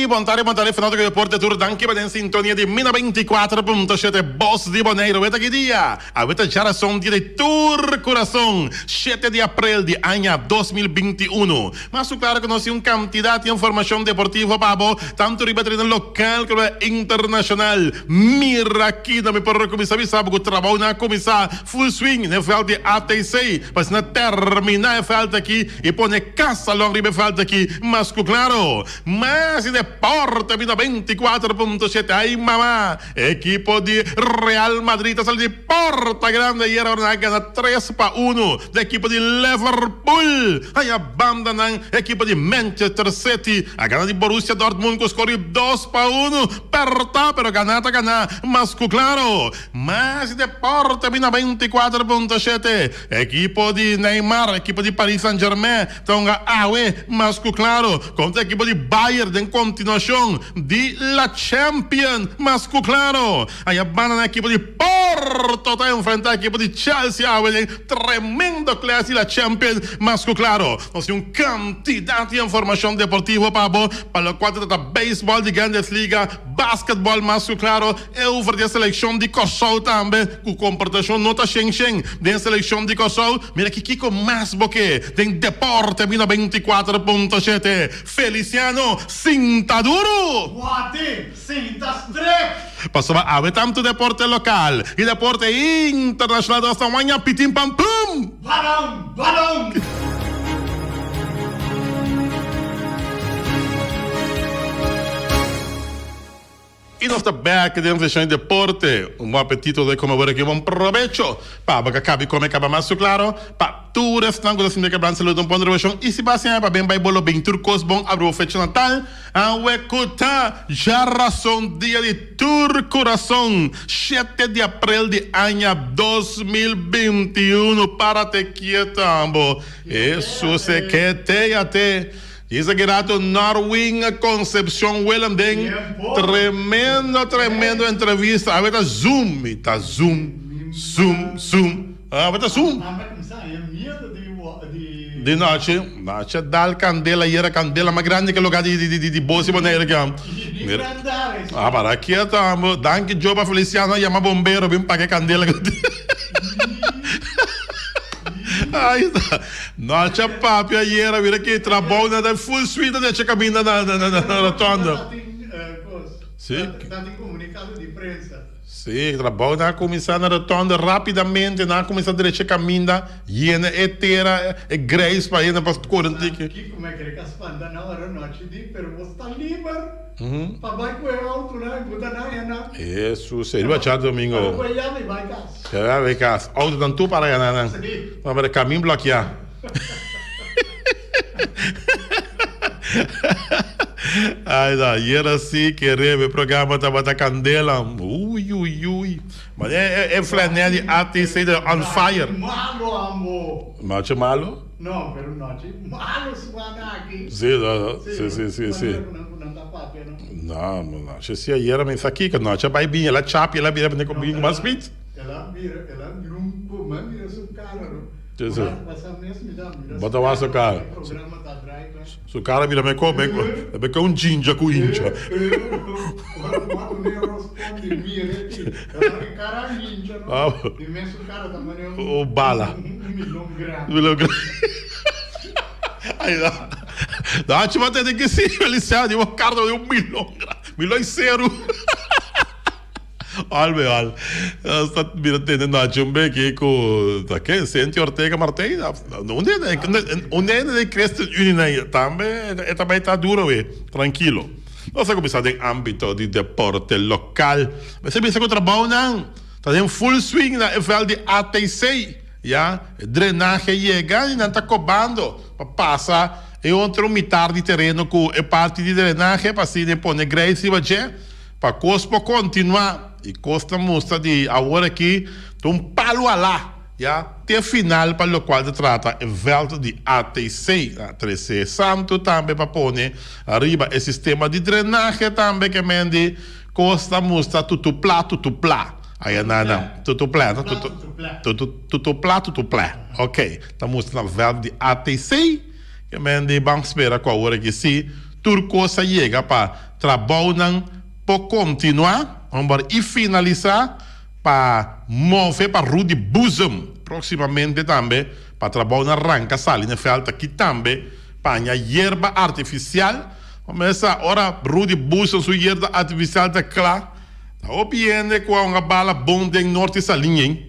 Bon tardi, bon tardi, fanático di deporte tur danki pa den sintonia di Mina 24.7 Bos di Boneiru. Weta ki dia? Awe ta djarason dia di tur kurason, shete di aprel di aña 2021. Mas ku klaro ku nos tin un kantidat di informashon deportivo pa bo, tantu riba tereno lokal komo internashonal. Mira aki na mi por kuminsá bisa bo ku trabounan a kuminsá full swing den vèlt di ATC pa asina terminá e vèlt aki i pone kas along riba e vèlt aki. Mas ku klaro, mas di deporte bida 24.7 Ay mama! Ekipo di Real Madrid a sali di porta grande ayer ora nan a gana tres pa uno di ekipo di Liverpool. Haña banda nan ekipo di Manchester City a gana di Borussia Dortmund ku skor di dos pa uno. Pèrta pero ganá ta ganá mas ku klaro. Mas deporte bina 24.7 Ekipo di Neymar, ekipo di Paris Saint Germain ta hunga awe mas ku klaro kontra ekipo di Bayern den kontinuashon di La Champion mas ku klaro. Aya banda nan ekipo di Porto ta enfrenta ekipo di Chelsea awe den tremendo klas di La Champion mas ku klaro. Nos tin un kantidat di informashon deportivo pa bo pa lokual ta trata beisbòl di Grandes Liga, basketbòl mas ku klaro. E over di e selekshon di Kòrsou tambe ku komportashon no ta shen shen den selekshon di Kòrsou. Mira ki kiko mas bo ke den deporte bina 24.7 Feliciano sinta duru! Wate sinta strek! Pasobra awe tantu deporte lokal i deporte internashonal ta basta waña pitin pam pum! Balon! Balon! I nos ta bek den seshon di deporte. Un bon apetito ta kome awor aki. Bon probecho! Pa bo ka kabi kome kaba mas su klaro. Pa tur esnan ku ta sinti kebran salud un pon rebashon i si bo a siña pa ben bai bo lo bin tur kos bon abri bo fecha natal. Awe ku ta djarason dia di tur kurason shete di aprel di aña 2021 parate kieto ambo. Hesus e kete yate. Djis aki rato Norwin Concepcion Willem den tremendo tremendo entrevista awe ta zoom mi ta zoom zoom zoom awe ta zoom di nochi nochi a dal candela ayera candela mas grandi ke loka di di di Bosi Bonaire aki am mira a para kieto amo danki Joba Feliciano a yama bombero bin paga e candela Ai ta. Nochi a papia ayer a mira ki trabou nan ta full swing ta decha caminda na na rotonda. Si. Si, trabou nan a cuminsa na rotonda rapidamente nan a cuminsa drecha caminda yena e tera e grijs pa hende pa core un tiki. Hesus, e riba djadomingo. Ya bai kas. Autonan tur para gana nan. Ma pero kamin blokia. Ai da, ayer si kere e programa tabata kandela. Ui ui ui. Ma e e flanel di ATC ta on fire. Malo ambo. Nochi malo? No, pero nochi malo suana aki. Si, no, si, si, si, si. No, no, si ayer mi sa kiko nochi a bai bin el a chapi el a bira bini ku mas speed. El a mira, el a mira un ku mi a mira su kara no. Sí, sí. Ora pasa mes mi ta mira Bo ta wak su kara. E programa ta draai pa. Su kara bira meko, meko, meko un jinja ku hincha. Ora ku a duna e rospondi mira ki el a mi kara hincha no. Di mes su kara ta manera un Un bala. Un milon grandi. Milon grandi. Ay no. No, achi bo a tene ki si Feliciano di bo kara ta manera un milon grandi. Milon seru. Al be al. Nos ta mira tende nochi un beki ku ta ke Cynthia Ortega Martijn un día un día den Christen Unie nan tambe e ta bai ta duro we trankilo. Nos a kuminsá den ámbito di deporte lokal. Mester bisa ku trabounan ta den full swing na e vèlt di ATC ya. E drenahe yega i nan ta kobando pa pasa e otro mitar di tereno ku e parti di drenahe pa asina e pone greis riba dje. Pa kos por kontinuá i kos ta mustra di awor aki ta un palu alá ya te final pa lokual ta trata e vèlt di ATC. A trese santu tambe pa pone riba e sistema di drenahe tambe ke men di kos ta mustra tutuplá tutuplá aya na na tutuplá no tutu tutuplá tutuplá ok ta mustra na vèlt di ATC ke men di ban spera ku awor aki si. tur kos a yega pa trabounan por kontinuá homber i finalisá pa move pa Rudy Boezem próksimamente tambe pa trabounan ranka sali na vèlt aki tambe paña yerba artifisial. Mesa ora Rudy Boezem su yerba artifisial ta kla ta hopi hende ku a hunga bala bon den Norte Saliña.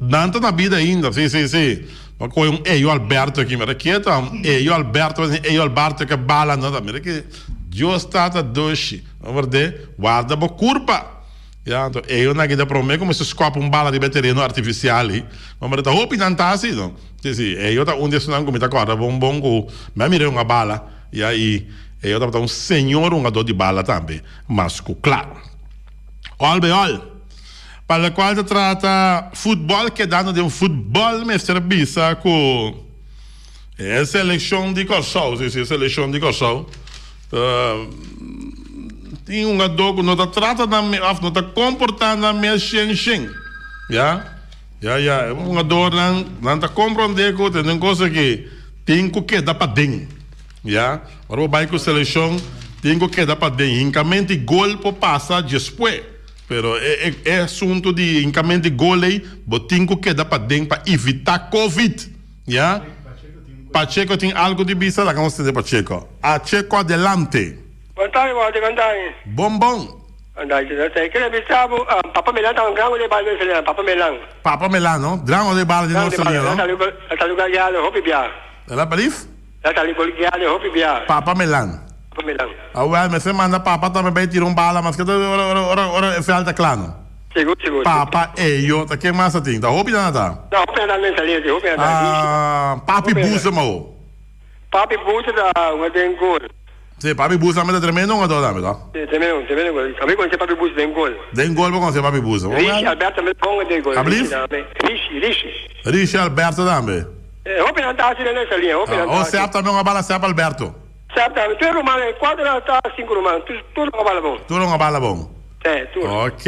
Nan ta na bida ainda, si, si, si. Bo a kohe un Eyo Alberto aki, mira ke ta un Eyo Alberto, Eyo Alberto ke bala no ta, mira ke Dios tata dushi, no berde? Warda bo kurpa. Ya, anto Eyo nan aki ta prome ku mester skòp un bala riba e tereno artifisial ei. No berde? Ta hopi nan ta hasi, no. Si, si, Eyo ta un di esunnan ku mi ta kòrda bon bon ku mi a mira hunga bala, ya, i Eyo tabata un señor hungadó di bala tambe, mas ku klaro. Òl bai òl. Pa lokual ta trata futbòl kedando den futbòl mester bisa ku e selekshon di Kòrsou, si si e selekshon di Kòrsou ta tin hungadó ku no ta trata nan mes òf no ta komportá nan mes shen shen ya ya ya e hungadornan nan ta komprondé ku tene un kos aki tin ku keda paden ya ora bo bai ku selekshon tin ku keda paden hinkamentu i gol por pasa djespues. Pero e e asunto di hincamento di gol ey bo tin cu keda paden pa evita covid ya. Pacheco tin algo di bisa laga nos tende Pacheco. Acheco adelante. Bon tardi Walter con ta e. Bon bon. Andai te ta kere bisa bo papa Melan ta un gran de bal den papa Melan. Papa Melan no gran de bal den nos liña no. La ta lugar ya hopi bia. La belief? La ta lugar ya hopi bia. Papa Melan. Papa Melan. Awel mester manda papa tambe bay tira un bala maske ta ora ora ora ora e veld ta kla no. Sigur sigur. Papa eyo ta ken mas ta tin ta hopi nan ta. Ta hopi nan ta mester lezi hopi nan ta. Ah papi Busa mo. Papi Busa ta hunga den gol. Si papi Busa tambe ta tremendo hungador tambe to. Si tremendo tremendo gol ami conoce papi Busa den gol. Den gol bo conoce papi Busa. Rishi Alberto tambe ta bon hunga den gol. Ablief? Rishi Rishi. Rishi Alberto tambe. Hopi nan ta haci den esa liña hopi nan ta Oh haci. Sep tambe hunga bala Sep Alberto. Sep tambe tur e ruman e cuatro nan ta cinco ruman tur tur hunga bala bon. Tur hunga bala bon. Si tur. Ok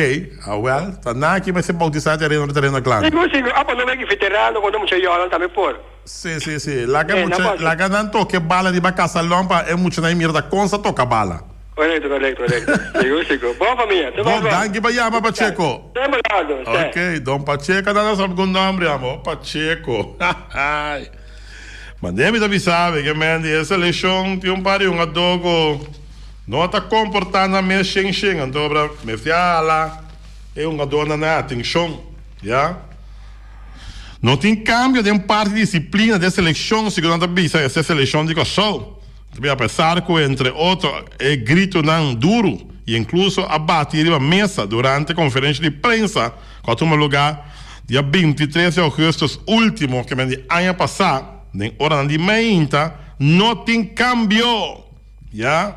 awel ta nan aki mester bautisa tereno riba tereno kla. Sigur sigur apa no meki veterano cuando mucha yonan tambe por. Si si si laga e mucha laga nan toke bala riba kasalon pa e muchanan mira ta kon sa toka bala. Korekto korekto korekto sigur sigur bon famia te Bon danki pa yama Pacheco. Tempo largo te. Ok don Pacheco ta nos algun nombre amo Pacheco hahay mane mi ta bisa bo ke men di e selekshon tin un par di hungadó ku no ta komportá nan mes shen shen anto ora mester hala e hungadónan nan atenshon ya. No tin kambio den parti disiplina den selekshon, segun nan ta bisa esei selekshon di Kòrsou. Ta bin apesar ku entre otro e gritonan duru i inkluso a bati riba mesa durante konferensha di prensa ku a tuma lugá dia 23 di ougùstùs último, ke men di aña pasá, den oranan di mainta, no tin kambio. Ya.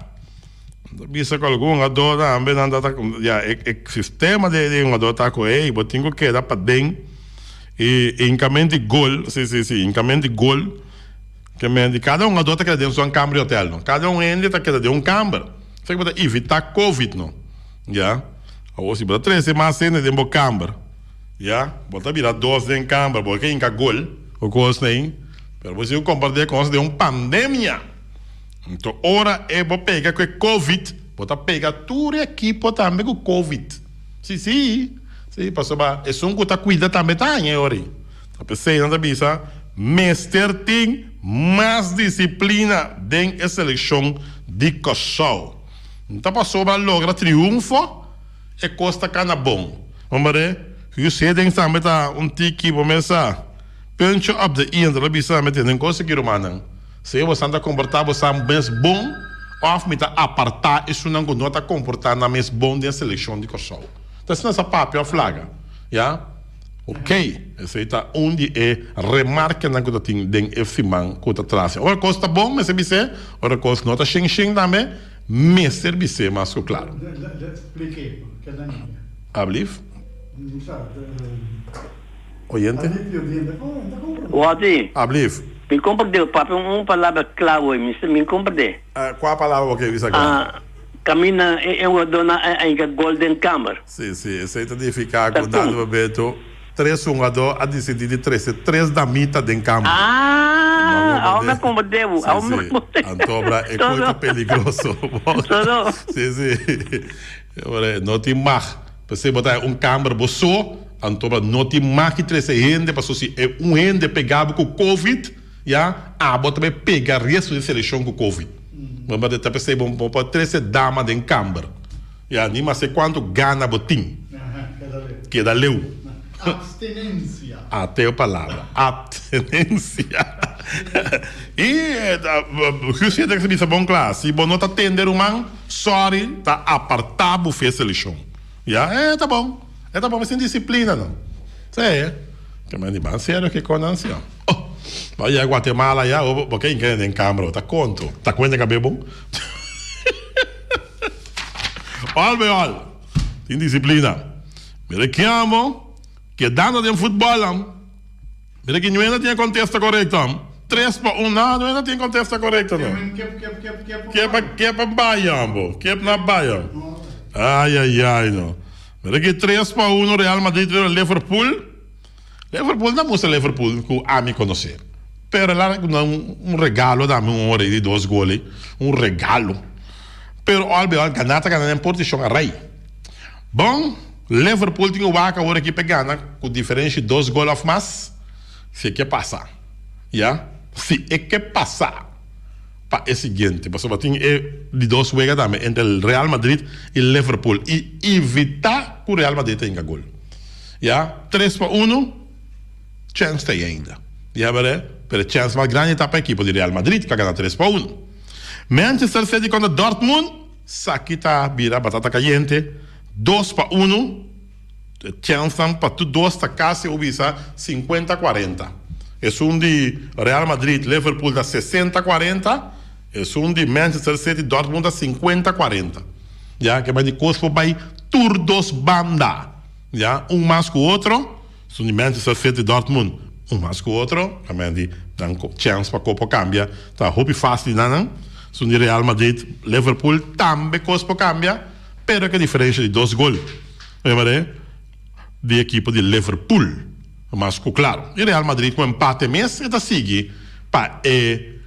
Ta bisa ku algun hungadó tambe nan ta ya e e sistema di di hungadó ta ku ey bo tin ku keda paden i hinkament di gol si si si hinkament di gol ke men di kada hungadó ta keda den su kamber di hotel no kada un hende ta keda den un kamber esaki bo ta evitá covid no ya awor si bo ta trese mas hende den bo kamber ya bo ta bira dos den kamber bo ke hinka gol ku kosnan pero bo si ku kompartí kos den un pandemia. Anto ora e bo pega ku e covid, bo ta pega tur e ekipo tambe ku covid. Si, si, si, pasobra esun ku ta kuida tambe ta haña e ora ei. Ta p'esei nan ta bisa mester tin mas disiplina den e selekshon di Kòrsou. No ta pasobra logra triunfo e kos ta kana bon. Hombre, Guus Hiddink tambe ta un tiki bo mes sa puntje op de i, anto lo bisa tambe tende un kos aki rumannan. Sea bosan ta komportá bosan mes bon òf mi ta apartá esunnan ku no ta komportá nan mes bon den selekshon di Kòrsou. Ta asina sa papia òf laga. Ya? Okey. Esei ta un di e remarkenan ku ta tin den e siman ku ta tras. Ora kos ta bon mester bis'é, ora kos no ta shen shen tambe mester bis'é mas ku klaro. Ablief? Oyente? Wati. Ablief. Mi comprende, papia un palabra cla hoy, mi mi comprende. Cua palabra bo ke bisa cla? Camina e hungadornan a hinca gol den kamer. Si, si, esey ta nifica cu dado momento tres hungador a dicidi di trece tres damita den kamer. Ah, Awor mi komprendé bo, awor mi komprendé. Anto bra e koi ta peligroso. Si, si. No tin mag. P'esei bo ta un kamber bo so, anto bra no tin mag di trese hende, pasobra si e un hende pega bo ku covid, ya, abo ta bai pega resto di selekshon ku covid. Bo ta p'esei bo no por trese dama den kamber. Ya, ni maske kuantu gana bo tin. Keda leu. Abstinensia. Ate e palabra. Abstinensia. I Guus Hendriks a bisa bon kla, si bo no ta tende ruman, sorry, ta apartá bo fe selekshon. Ya, e ta bon. E ta bon, mi sin disiplina no. Sí. Ke men di ban serio ke kon nan si. Oh, bo a yega Guatemala ya, bo ke hinka den kamber, bo ta konto. Ta kuenta kabe bon? All by all, tin disiplina. Mira ki amo, kedando den futbol. Mira ki nuena tin e kontesta korekto. Tres pa un, no, nuena tin e kontesta korekto no. Kep kep a bai bo, kep na bai. Ai ai ai no. Mira ki tres pa uno Real Madrid riba Liverpool. Liverpool na mustra Liverpool ku ami konosé. Pero el a duna un regalo dami un ora di dos gol ei, un regalo. Pero al by al gana ta gana den portishon a rei. Bon, Liverpool tin ku wak awor aki pa e gana ku diferensha di dos gol of mas, si e ke pasa. Ya, si e ke pasa pa e siguiente, pasobra tin e di dos wega tambe entre Real Madrid i Liverpool i evita ku Real Madrid ta hinka gol. Ya, tres pa uno, chèns ta ei ainda. Ya bere, pero e chèns mas grandi ta pa ekipo di Real Madrid ku a gana tres pa uno. Manchester City kontra Dortmund, saki ta bira batata kayente, dos pa uno. E chènsnan pa tur dos ta kasi bo bisa sinkuenta kuarenta. Esun di Real Madrid, Liverpool ta sesenta kuarenta, esun di Manchester City, Dortmund ta sinkuenta kuarenta. Ya, ke bai di kos por bai tur dos banda. Ya, un mas ku otro, esun di Manchester City, Dortmund, un mas ku otro, amen di nan chèns pa kos por kambia ta hopi fásil na nan. Esun di Real Madrid, Liverpool tambe kos por kambia, pero ke diferensha di dos gol, di ekipo di Liverpool. Mas ku klaro, i Real Madrid ku empate mes e ta sigui pa e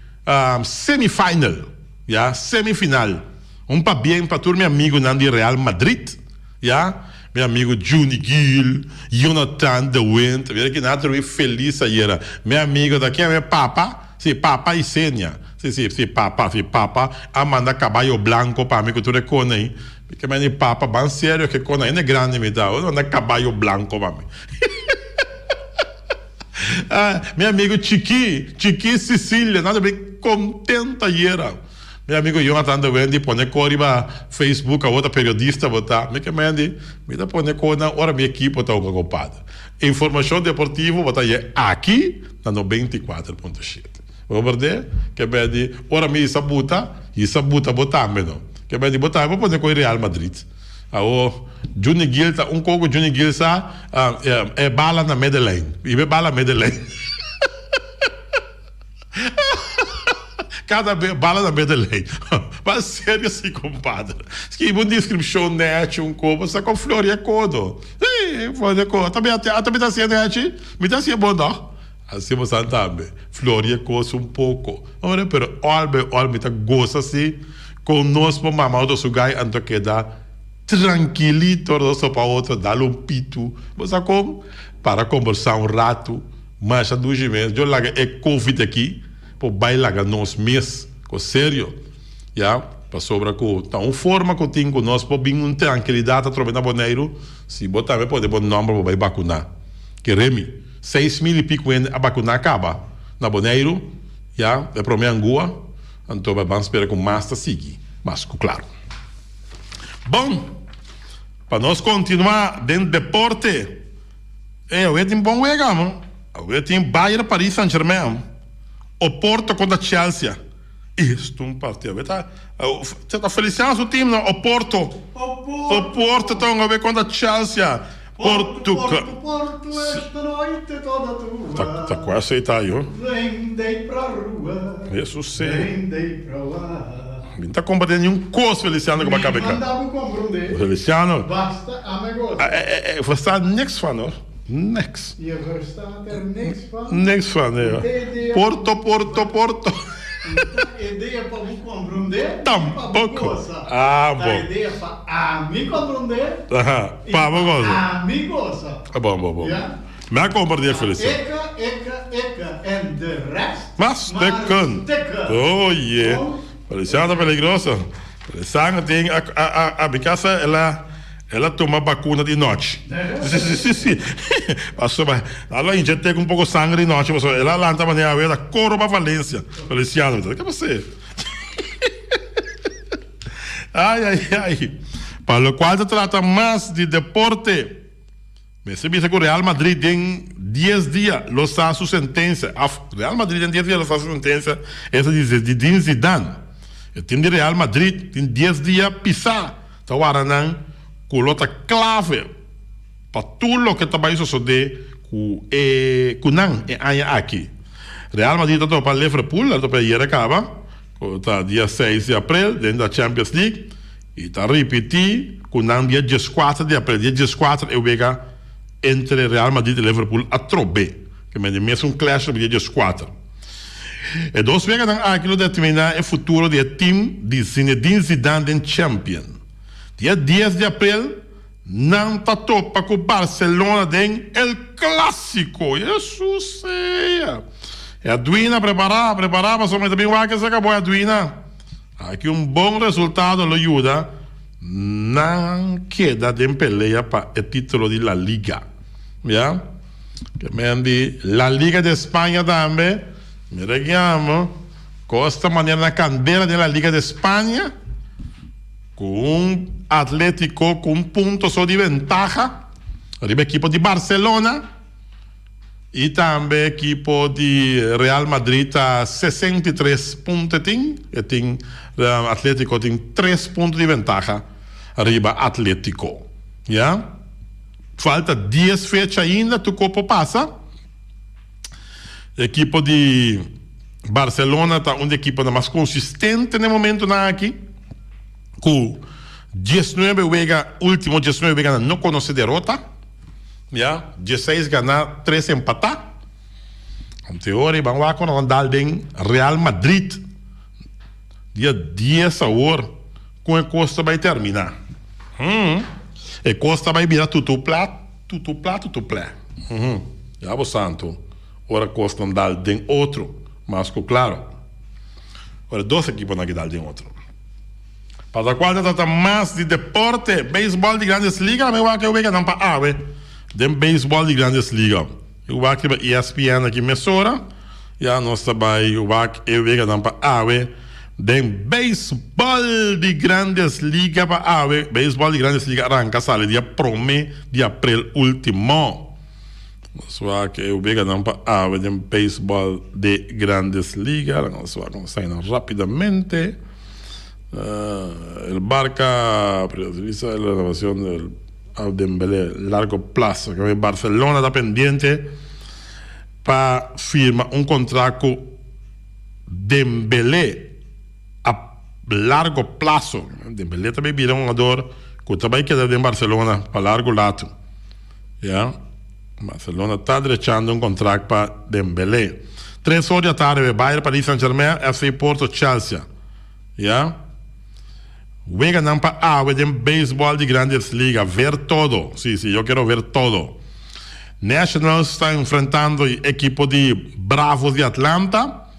semifinal, ya, semifinal. Un pabien pa tur mi amigunan di Real Madrid, ya, mi amigu Juni Gil, Jonathan de Wind, mira ki nan a drumi felis ayera. Mi amigu ta ken mi papa, si papa i Senia, si si si papa, si papa a manda caballo blanco pa mi ku tur e kona ei. Mi ke manda papa ban serio ke kona hende grandi mi ta, bo manda caballo blanco pa mi. Mi amigu Chiki, Chiki Cecilia, nan ta bin contento ayera. Mi amigo Jonathan de Wendy pone ko riba Facebook awor ta periodista bo ta. Mi ke Wendy, mi ta pone ko nan ora mi ekipo ta hunga compadre. Informacion deportivo bo ta haye aki na 94.7. Bo berde? Ke Wendy, ora mi hisa buta, hisa buta bo tambe no. Ke Wendy, bo tambe bo pone ko Real Madrid. Awor Juni Gil ta un ko ku Juni Gil sa e bala na middenlijn. Hiba e bala middenlijn. Cada be bala na middenlijn. Ba serio si compadre. Skibi un descripcion nechi un kobo sa con floria kodo. Si, floria kodo. Ata mi ata mi ta haciendo nechi. Mi ta haciendo bon no. Asi bo san tambe. Floria cos un poco. Ora pero all by all mi ta goza si con nos por mama otro su gai anto keda tranquilito ora nos topa otro dal un pitu. Bo sa con? Para combersa un rato. Masha dushi mes, yo laga e covid aki por bai laga nos mes ko serio, ya, pasobra ku ta un forma ku tin ku nos por bin un trankilidat atrobe na Boneiru, si bo tambe pone bo nomber bo bai bakuna. Kere mi, 6000 i pico hende a bakuna kaba na Boneiru, ya, e prome angua, anto bai ban spera ku mas ta sigui, mas ku klaro. Bon, pa nos kontinua den deporte. Ey, awe tin bon wega, man. Awe tin Bayern Paris Saint Germain, Oporto kontra Chelsea. Esto un partido. Awe ta, ta Feliciano su team, no? Oporto. Oporto ta hunga awe kontra Chelsea. Porto, Porto, Porto, esta noite toda tua. Ta, ta cu esey ta yo. Vem dei pra rua. Jesus sei. Vem dei pra lá. Mi ta comprende niun cos, Feliciano, cu bo a cabe Mi manda bo comprende. Feliciano. Basta a me goza. E verstaat niks van hoor. Niks. Je verstaat er niks van? Niks van, ja. Porto, Porto, Porto. Ta idea pa bo komprondé, Tampoco. Ah, Ta bon. idea pa ami komprondé Aha, i pa bo pa gosa. ami gosa. Ah, bon, bon, bon. Ja? Mi a komprendé, Feliciano. Eke, eke, eke en de rest Maar stukken. Maar stukken. Oh ye. Bon. Feliciano ta peligroso. Feliciano tin a a a a mi casa el a el a tuma bakuna di nochi. Si si si si. Pasobra nan lo inyect'é ku un poko sanger di nochi pasobra el a lanta manera awe ta koro pa Valencia. Feliciano mi ta ke pas'é? Ay ay ay. Pa lokual ta trata mas di deporte. Mester bisa ku Real Madrid den dies dia lo sa su sentensia af Real Madrid den dies dia lo sa su sentensia esta di Zinedine Zidane. E tim di Real Madrid tin dies dia pisá ta wara nan ku lo ta klave pa tur loke ta bai sosodé ku e ku nan e aña aki. Real Madrid ta topa Liverpool, a topa ayera kaba ku ta dia seis di aprel den da Champions League. I ta ripití ku nan dia dieskuater di aprel, dia dieskuater e wega entre Real Madrid i Liverpool atrobe. Ke men di mesun clash riba dia dieskuater. E dos weganan aki lo determiná e futuro di e team di Zinedine Zidane den Champion. Dia dies di aprel nan ta topa ku Barcelona den El Clasico. Hesus sea! Edwina prepará, prepará pasobra mi ta bin wak esaki abo Edwina. Aki un bon resultado lo yuda nan keda den pelea pa e titulo di La Liga. Ya. Ke men di La Liga di España tambe. Mira ki amo. Kos ta manera na kandela den La Liga di España. Ku un Atletico ku un punto so di ventaha riba ekipo di Barcelona. I tambe ekipo di Real Madrid ta 63 punto e tin, e tin Atletico tin tres punto di ventaha riba Atletico. Ya. Falta dies fecha ainda tur kopo pasa. Ekipo di Barcelona ta un di ekiponan mas konsistente na e momentonan aki ku diesnuebe wega, ultimo diesnuebe weganan no konosé derota. Ya, dieseis ganá, tres empatá. Anto e ora ei ban wak ora nan dal den Real Madrid dia dies awor kon e kos ta bai terminá. Hum, e kos ta bai bira tutu pla, tutu pla, tutu plè. Hum, ya bo santo, ora kosnan dal den otro, mas ku klaro. Ora dos ekiponan ki dal den otro. Pa locual ta trata mas di deporte, beisbol di Grandes Liga, mi wak e weganan pa awe den beisbol di Grandes Liga. Mi wak riba ESPN aki mesora, ya nos ta bai wak e weganan pa awe den beisbol di Grandes Liga pa awe. Beisbol di Grandes Liga a ranka sali dia prome di aprel ultimo. Nos wak e weganan pa awe den beisbol di Grandes Liga. Nos wak nos ta nan rapidamente. El Barca prioriza la renovacion del a Dembélé largo plazo. Kende Barcelona ta pendiente pa firma un contract cu Dembélé a largo plazo. Dembélé ta bay bira un hungador cu ta bay keda den Barcelona pa largo lato. Ya, Barcelona ta drechando un contract pa Dembélé. Tres or di atardi Bayern, Paris Saint-Germain, FC Porto, Chelsea. Ya. Weganan pa awe den beisbòl di Grandes Liga. Ver todo. Si, si, yo quiero ver todo. Nationals ta enfrentando e ekipo di Bravos di Atlanta.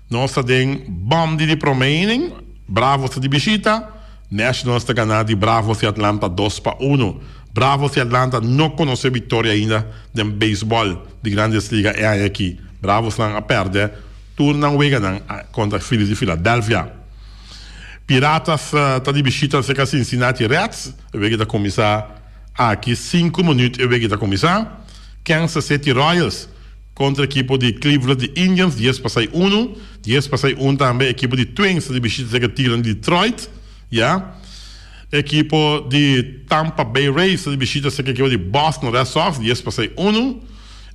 Nos ta den bòm di di promé inning. Bravos ta di bishita. Nationals ta gana di Bravos di Atlanta 2-1. Bravos di Atlanta no konosé viktoria ainda den beisbòl di Grandes Liga e aña aki. Bravosnan a pèrdè Tur nan weganan kontra Phillies di Philadelphia. Piratas ta di bishita serka Cincinnati Reds. E wega ta kuminsá aki sinku minüt e wega ta kuminsá. Kansas City Royals kontra ekipo di Cleveland di Indians dies pasai unu. Dies pasai un tambe ekipo di Twins ta di bishita serka Tigrenan di Detroit. Ya. Ekipo di Tampa Bay Rays ta di bishita serka ekipo di Boston Red Sox dies pasai unu.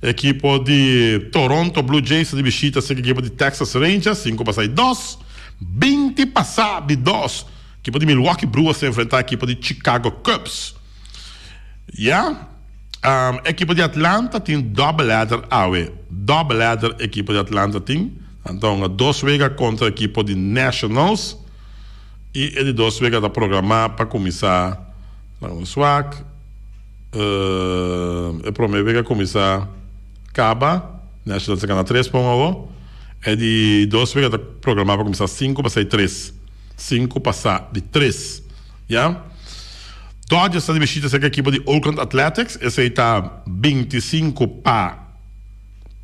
Ekipo di Toronto Blue Jays ta di bishita serka ekipo di Texas Rangers, sinku pasa i dos. Binti pasa di dos, ekipo di Milwaukee Brewers ta enfrenta ekipo di Chicago Cubs. Ya. Ekipo di Atlanta tin doubleheader awe. Doubleheader ekipo di Atlanta tin. Nan ta hunga dos wega kontra ekipo di Nationals i e di dos wega ta programá pa kuminsá laga nos wak e promé wega kuminsá kaba Nationals a gana tres pa un awo. E di dos wega ta programá pa kuminsá sinku pasá di tres. Sinku pasá di tres. Ya. Dodgers ta di bishita serka ekipo di Oakland Athletics. Esei ta 25 pa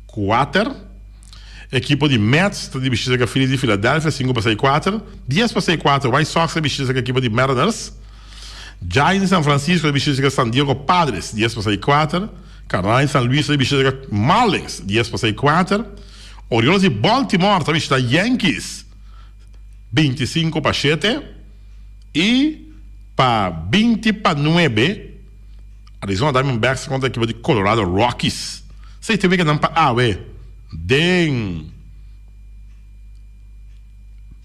kuater. Ekipo di Mets ta di bishita serka Phillies di Philadelphia, sinku pa sei kuater. Dies pa sei kuater, White Sox ta di bishita serka ekipo di Mariners. Giants di San Francisco ta di bishita serka San Diego Padres, dies pa sei kuater. Cardinals di San Luis ta di bishita serka Marlins, dies pa sei kuater. Orioles di Baltimore ta bishita Yankees, 25 pa shete. I pa 20 pa nuebe, Arizona Diamondbacks kontra ekipo di Colorado Rockies. Seis te weganan pa awe den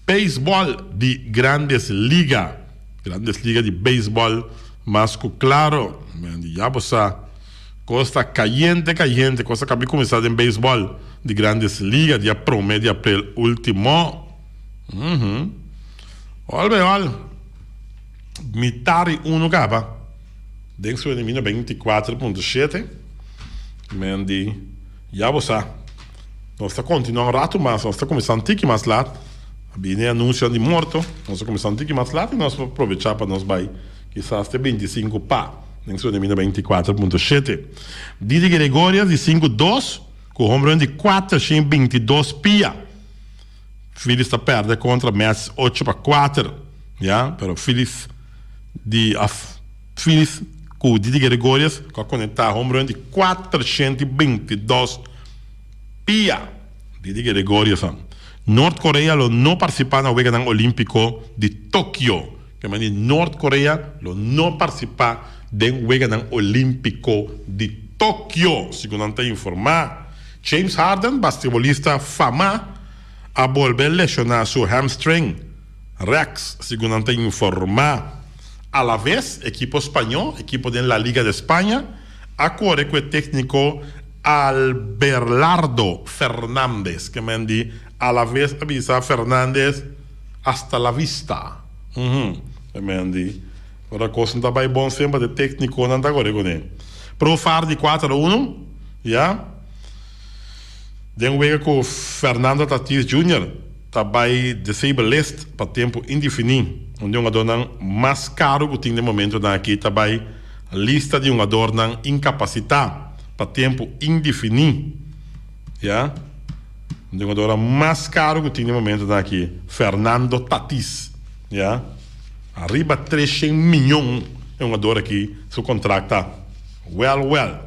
beisbòl di Grandes Liga. Grandes Liga di beisbòl mas ku klaro. Ya bo sa, kos ta kayente kayente. Kos a kabi kuminsá den beisbòl di Grandes Liga dia promé di aprel último. Ol be ol, mitar di uno kaba den su enemino 24.7 men di ya bo sa nos ta kontinua un ratu mas nos ta kuminsá un tiki mas lat a bini e anunsionan di morto nos ta kuminsá un tiki mas lat i nos por probecha pa nos bai kisas te 25 pa den su enemino 24.7 Didi Gregorius di sinku dos ku homerun di 422 pia. Phillies ta perde kontra Mets ocho pa kuater, ya, pero Phillies di af Phillies ku Didi Gregorius ku a konektá home run di 422 pia. Didi Gregorius an. Nort Korea lo no partisipá na Weganan Olímpiko di Tokio. Ke mandi Nort Korea lo no partisipá den Weganan Olímpiko di Tokio, segun nan ta informá. James Harden, baskebolista famá, a bolbe lesioná su hamstring rèks, segun nan ta informá. Alaves, ekipo spañó, ekipo den La Liga de Spaña, a kore ku e tékniko Alberlardo Fernandez, ke men di Alaves a bisa Fernandez hasta la vista. Ke men di ora kos no ta bai bon semper e téknikonan ta kore kuné. Profar di kuater unu. Ya. Den wega ku Fernando Tatis Junior ta bai disabled list pa tempu indefiní. Un di hungadornan mas karu ku tin den momentunan aki ta bai lista di hungadornan inkapasitá pa tempu indefiní. Ya. Un di hungadornan mas karu ku tin den momentunan aki, Fernando Tatis. Ya. Ariba treshen miyon e hungador aki su kontrakt ta. Wèl wèl.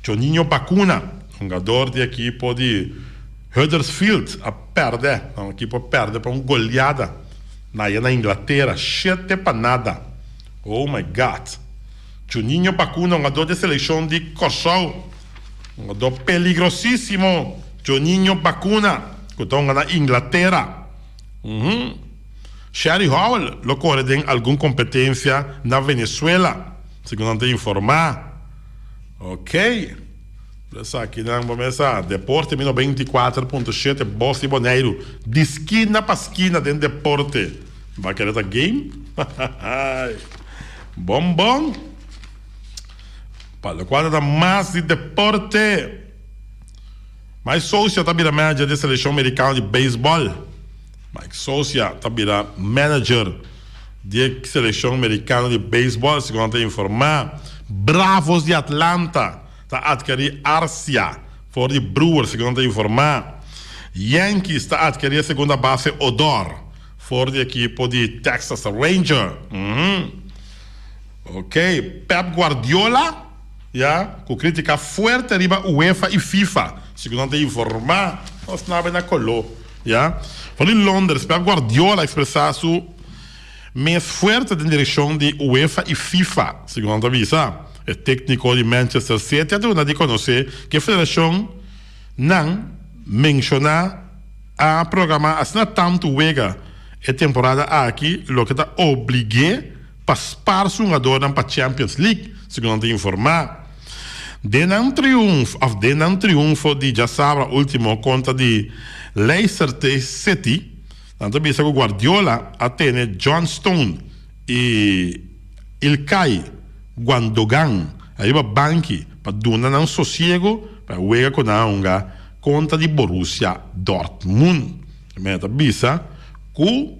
Juninho Bacuna, hungador di ekipo di Huddersfield a pèrdè, nan ekipo a pèrdè pa un goleada na aya na Inglatera, shete pa nada. Oh my God! Juninho Bacuna, hungador di e selekshon di Kòrsou, hungador peligrosísimo, Juninho Bacuna, ku ta hunga na Inglatera. Uhum. Sherry Howell lo kore den algun kompetensia na Venezuela, segun nan ta informá. Ok. Esaki nan bo mesa Deporte mi 94.7 Bos di Boneiru. Di skina pa skina den deporte. Ba kere ta game? Bon bon. Pa lokual ta mas di deporte. Mike Scioscia ta bira manager di selekshon merikano di beisbòl. Mike Scioscia ta bira manager di e selekshon merikano di beisbòl, segun nan ta informá. Bravos di Atlanta ta atkerí Arcia for di Brewers, segun nan ta informá. Yankees ta atkerí e segunda base Odor for di ekipo di Texas Ranger. Ok, Pep Guardiola. Ya cu critica fuerte riba UEFA y FIFA, segun nan ta informa nos nabe na colo. Ya for di Londres, Pep Guardiola a expresa su mes fuerte den direccion di UEFA y FIFA, segun nan ta bisa. E tecnico di Manchester City a duna di conoce cu e federacion nan menciona a programa asina tanto wega e temporada aki loke ta oblig'e pa spar su hungadornan pa Champions League, segun nan ta informa. Den nan triunf of den nan triunfo di djasabra ultimo kontra di Leicester City, nan ta bisa ku Guardiola a tene John Stone i Ilkay Guandogan ariba banki pa duna nan sosiego pa e wega ku nan a hunga kontra di Borussia Dortmund. E mester ta bisa ku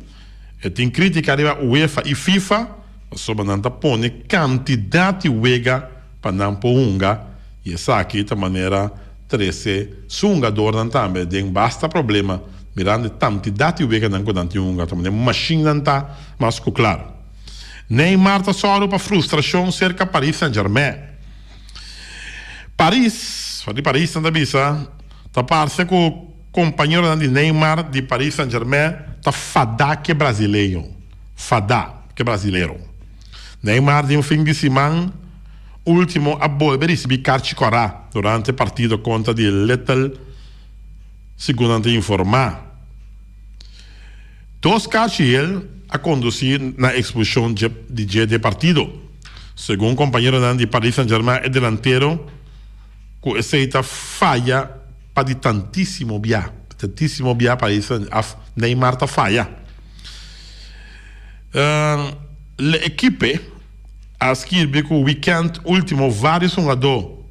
e tin kritika riba UEFA i FIFA pasobra nan ta pone kantidat di wega pa nan por hunga i esaki ta manera trese su hungadornan tambe den basta problema mirando e tantidat di weganan ku nan tin hunga ta manera mashinnan ta mas ku klaro. Neymar ta sòru pa frustrashon serka Paris Saint-Germain. Paris, for di Paris nan ta bisa, ta parse ku kompañeronan di Neymar di Paris Saint-Germain ta fadá ku e brasileño, fadá ku e brasilero. Neymar den fin di siman ultimo a bolbe risibi karchi kòrá durante partido kontra di Little, segun nan ta informá. Dos karchi hel a kondusí na ekspulshon di dje di e partido. Segun kompañeronan di Paris Saint-Germain e delantero ku esei ta faya pa di tantísimo bia, tantísimo bia Paris Saint af Neymar ta faya. Le Equipe a skirbi ku wikènt último vários hungadó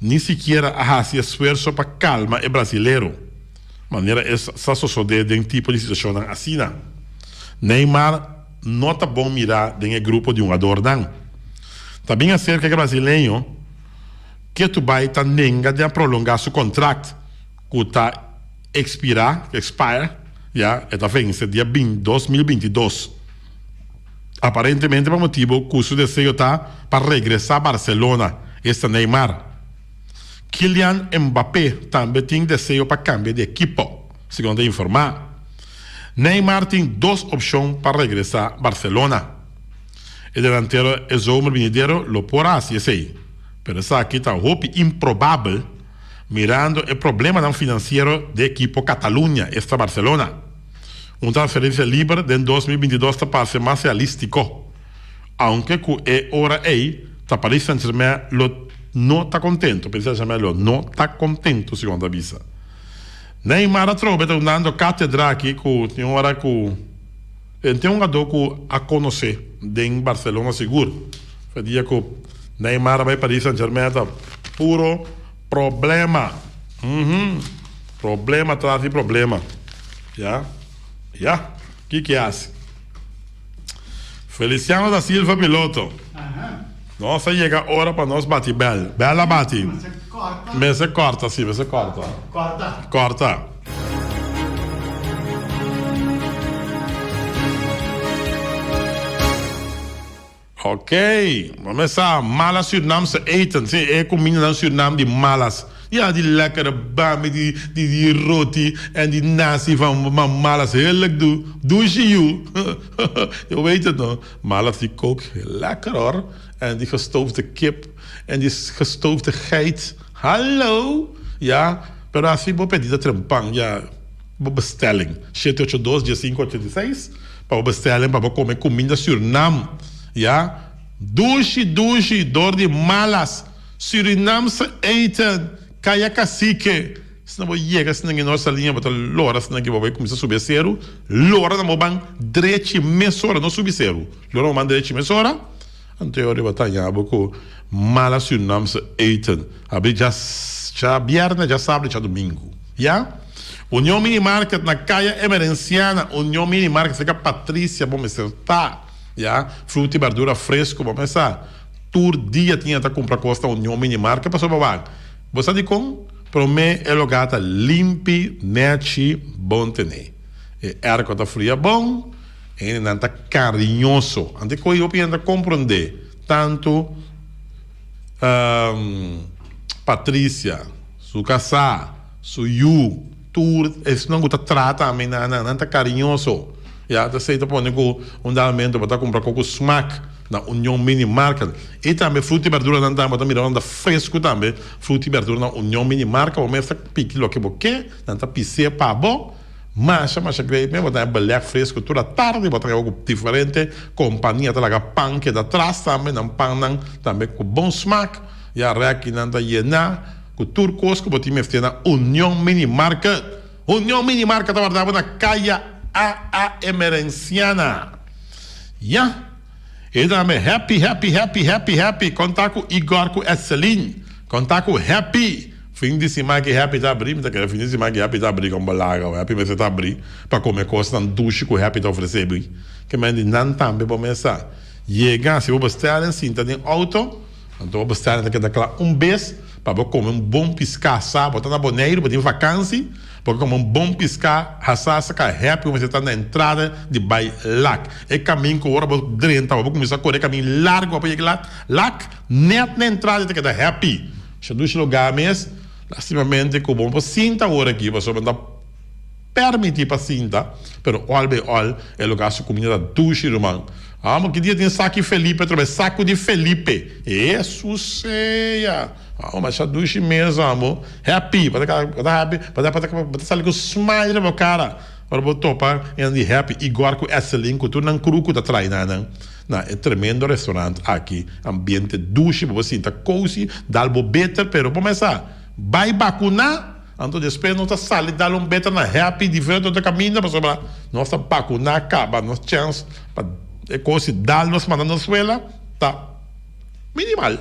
ni sikiera a hasi esfuerso pa kalma e brasilero, manera e sa sosodé den tipo di situashonnan asina. Neymar no ta bon mirá den e grupo di hungadornan. Ta bin aserka ku e brasileño ketu bai ta nenga di a prolongá su kontrakt ku ta ekspirá, expire, ya, e ta vense dia 2022. Aparentemente pa motibo cu su deseo ta pa regresa Barcelona, esta Neymar. Kylian Mbappé tambe tin deseo pa cambia di ekipo, segun ta informa. Neymar tin dos opcion pa regresa Barcelona. E delantero e zomer binidero lo por haci esey, pero esaki ta hopi improbabel mirando e problemanan financiero di ekipo Catalunya, esta Barcelona. Un transferencia liber den 2022 ta parse mas realístiko, aunke ku e ora ei ta Paris Saint-Germain lo no ta kontento, Paris Saint-Germain lo no ta kontento, segun ta bisa. Neymar atrobe ta dunando kátedra aki ku tin ora ku e tin un hungadó ku a konosé den Barcelona sigur. Fe dia ku Neymar a bai Paris Saint-Germain ta puro Problema. Uhum. Problema tras di problema. Ya. Ya. Kiko e hasi? Feliciano da Silva piloto. Nos a yega ora pa nos bati bel. Bel a bati. Mester corta, si, mester corta. Corta. Corta. Ok, bo mes sa malas Surinaamse eten, si e kumindanan Surinam di malas. Ya di lekkere bami, di di di roti en di nasi van van malas, heerlijk du, dushi yu. Je weet het no, malas die kook lekker hoor. En die gestoofde kip en die gestoofde geit, hallo! Ya, pero asi bo pedi ta trempan, ya. Bo bestelling, shete ocho dos diesinco ochenta i seis, pa bo bestelling pa bo come cuminda Surinam, ya, dushi dushi door di malas Surinamse eten, Kaya Cacique, si na bo yega asina ki nos saliña bo ta lora asina ki bo bai cuminsa subi e seru, lora na bo ban drechi mesora, no subi seru, lora bo ban drechi mesora, anto e ora bo ta haña bo cu malas Surinamse eten, habri djabierne, djasabra y djadomingo, ya. Union Mini Market na Kaya Emerenciana, Union Mini Market serka Patricia bo mester ta, ya, fruta y berdura fresco bo mester sa. Tur dia tin ta cumpra cos na Union Mini Market pasobra wak, bo sa dicon? Prome e loga ta limpi, nechi, bon tene. E airco ta fria bon, e hendenan ta cariñoso. Ante cu hopi hende ta comprende tanto Patricia, su casa. Su yu, tur esnan ku ta trata mi nan, nan ta kariñoso. Ya, ta esei ta pone ku un dado momento bo ta kumpra koko smak na Union Mini Market. I tambe fruta i berduranan tambe, bo ta mira nan ta fresku tambe, fruta i berdura na Union Mini Market. Bo mes ta piki loke bo ke, nan ta pis'é pa bo. Masha, masha great mes, bo ta haña belèg fresku tur atardi, bo ta haña ku diferente kompania ta laga pan keda tras tambe, nan pannan tambe ku bon smak. Ya rèkinan ta yená ku tur kos ku bo tin mester na Union Mini Market. Union Mini Market ta warda bo na Kaya AA Emerenciana. Ya! E dame happy happy happy happy happy konta ku Igor ku Etselin konta ku happy fin di siman ki happy ta abri mi ta kere fin di siman ki happy ta abri kon bo laga o happy mester ta abri pa kome kosnan dushi ku happy ta ofrese bi ke men di nan tambe bo mester yega si bo bestèl en sinta den auto anto bo bestèl ta keda kla un bes pa bo kome un bon piská sa bo ta na Boneiru bo tin vakansi. Bo komo un bon piská hasá saka happy ku mester ta na entrada di bai Lak. E kamin ku ora bo drenta bo kuminsá kore e kamin largu pa yega Lak, Lak nèt na entrada ta keda happy. Masha dushi lugá mes, lastimamente ku bo no por sinta awor aki pasobra no ta permití pa sinta, pero òl bei òl e lugá su kuminda ta dushi ruman. Amo ki dia tin saki Felipe atrobe, saku di Felipe, Hesus sea! Amo masha dushi mes amo. Happy, bo ta bo ta happy, bo ta bo ta sali ku smile riba bo kara ora bo topa hende di Happy, Igor ku Esselin ku tur nan crew ku ta trae nan nan na e tremendo restaurant aki. Ambiente dushi, bo por sinta cozy, dal bo beter, pero bo mester bai bakuna, anto despues nos ta sali dal un beter na Happy diferente otro kaminda pasobra nos ta bakuna kaba, nos chance pa e kos si dal nos manda nos suela ta minimal.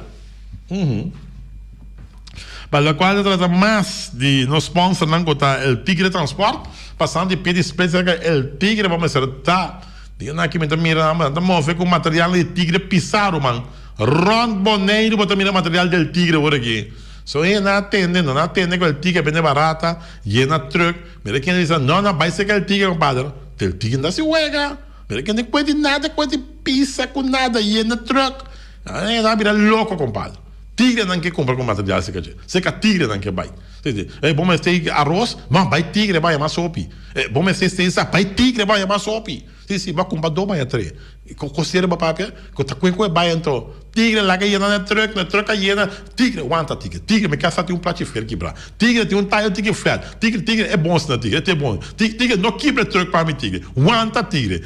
Pa locual ta trata mas di nos sponsornan cu ta El Tigre Transport, pasando di pie di split cerca El Tigre bo mester ta. Dianan aki mi ta mira nan ta move cu material di Tigre pisa ruman. Rond Boneiru bo ta mira material di El Tigre awor aki. So e nan a tende, no nan a tende cu El Tigre bende barata, yena truck. Mira ken a bisa no no bay cerca El Tigre compadre. El Tigre no ta haci wega. Mira ken ta cuenti nada, cuenti pisa cu nada, yena truck. Nan a bira loco compadre. Tigrenan ke kumpra ku material seka dje. Seka tigrenan ke bai. E bo mester aros, no bai tigre bai yama sopi. E bo mester stesa, bai tigre bai yama sopi. Si si, bo a kumpra do bai a tre. Kosera bo papia, ku ta kuen ku e bai anto. Tigre laga yena na truck, na truck a yena. Tigre, wanta tigre. Tigre, mi kasa tin un plachi fer kibra. Tigre tin un tayo tiki flat. Tigre, tigre, e bon asina tigre, e te bon. Tigre, no kibra e truck pa mi tigre. Wanta tigre.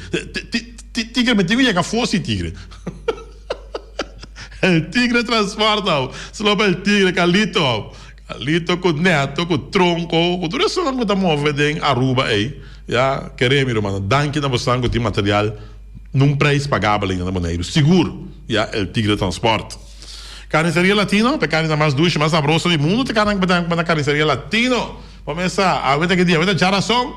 Tigre, mi tin ku yega afó si tigre. El tigre transporta Slopa el tigre Carlito Carlito cu Neto cu Tronco cu tur esunnan cu ta move den Aruba ey ya kere mi rumannan danki na bosan cu tin material nun prijs pagabel ainda na Boneiru sigur ya el tigre transport Carniceria Latino ta carni ta mas dushi mas sabroso di mundo ta carni cu ta na Carniceria Latino bo mesa awe ta ki dia awe ta djarason.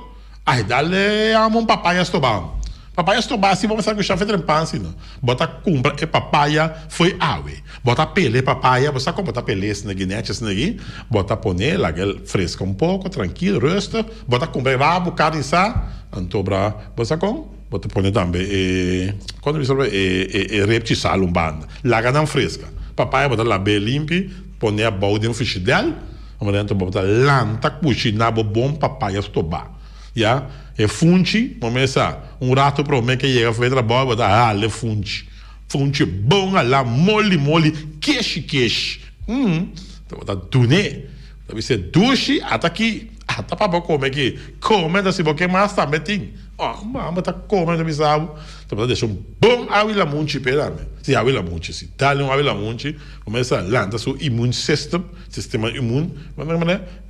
Ay dale amo un papaya stobá. Papaya stobá si bo mester ku shafe tren pan si no. Bo ta kumpra e papaya fo'i awe. Bo ta pela e papaya, bo sa kon bo ta pel'é esaki nechi esaki. Bo ta pon'é laga el freska un poko trankil rustig. Bo ta kumpra e rabu karni sa anto bra bo sa kon bo ta pone tambe e kon ta bisa e e repchi sal un banda. Laga nan freska. Papaya bo ta lab'é limpi pon'é abou den frishidèl. Amarento bo ta lanta kushiná bo bon papaya stobá. Ya, e funchi, bo mester sa, un rato promé ke yega for e trabou bo ta hala e funchi. Funchi bon halá, moli moli, keshi keshi. Umm, bo ta dun'é. Bo ta bis'é, Dushi, ata aki, ata pa bo kome aki. Kome, ta si bo ke mas tambe tin. Oh, mama ta kome, ta bisa bo. Ta bo ta desha un bon awi lamunchi p'e tambe. Si, awi lamunchi, si. Dale un awi lamunchi, bo mester lanta su immune system. Sistema immuun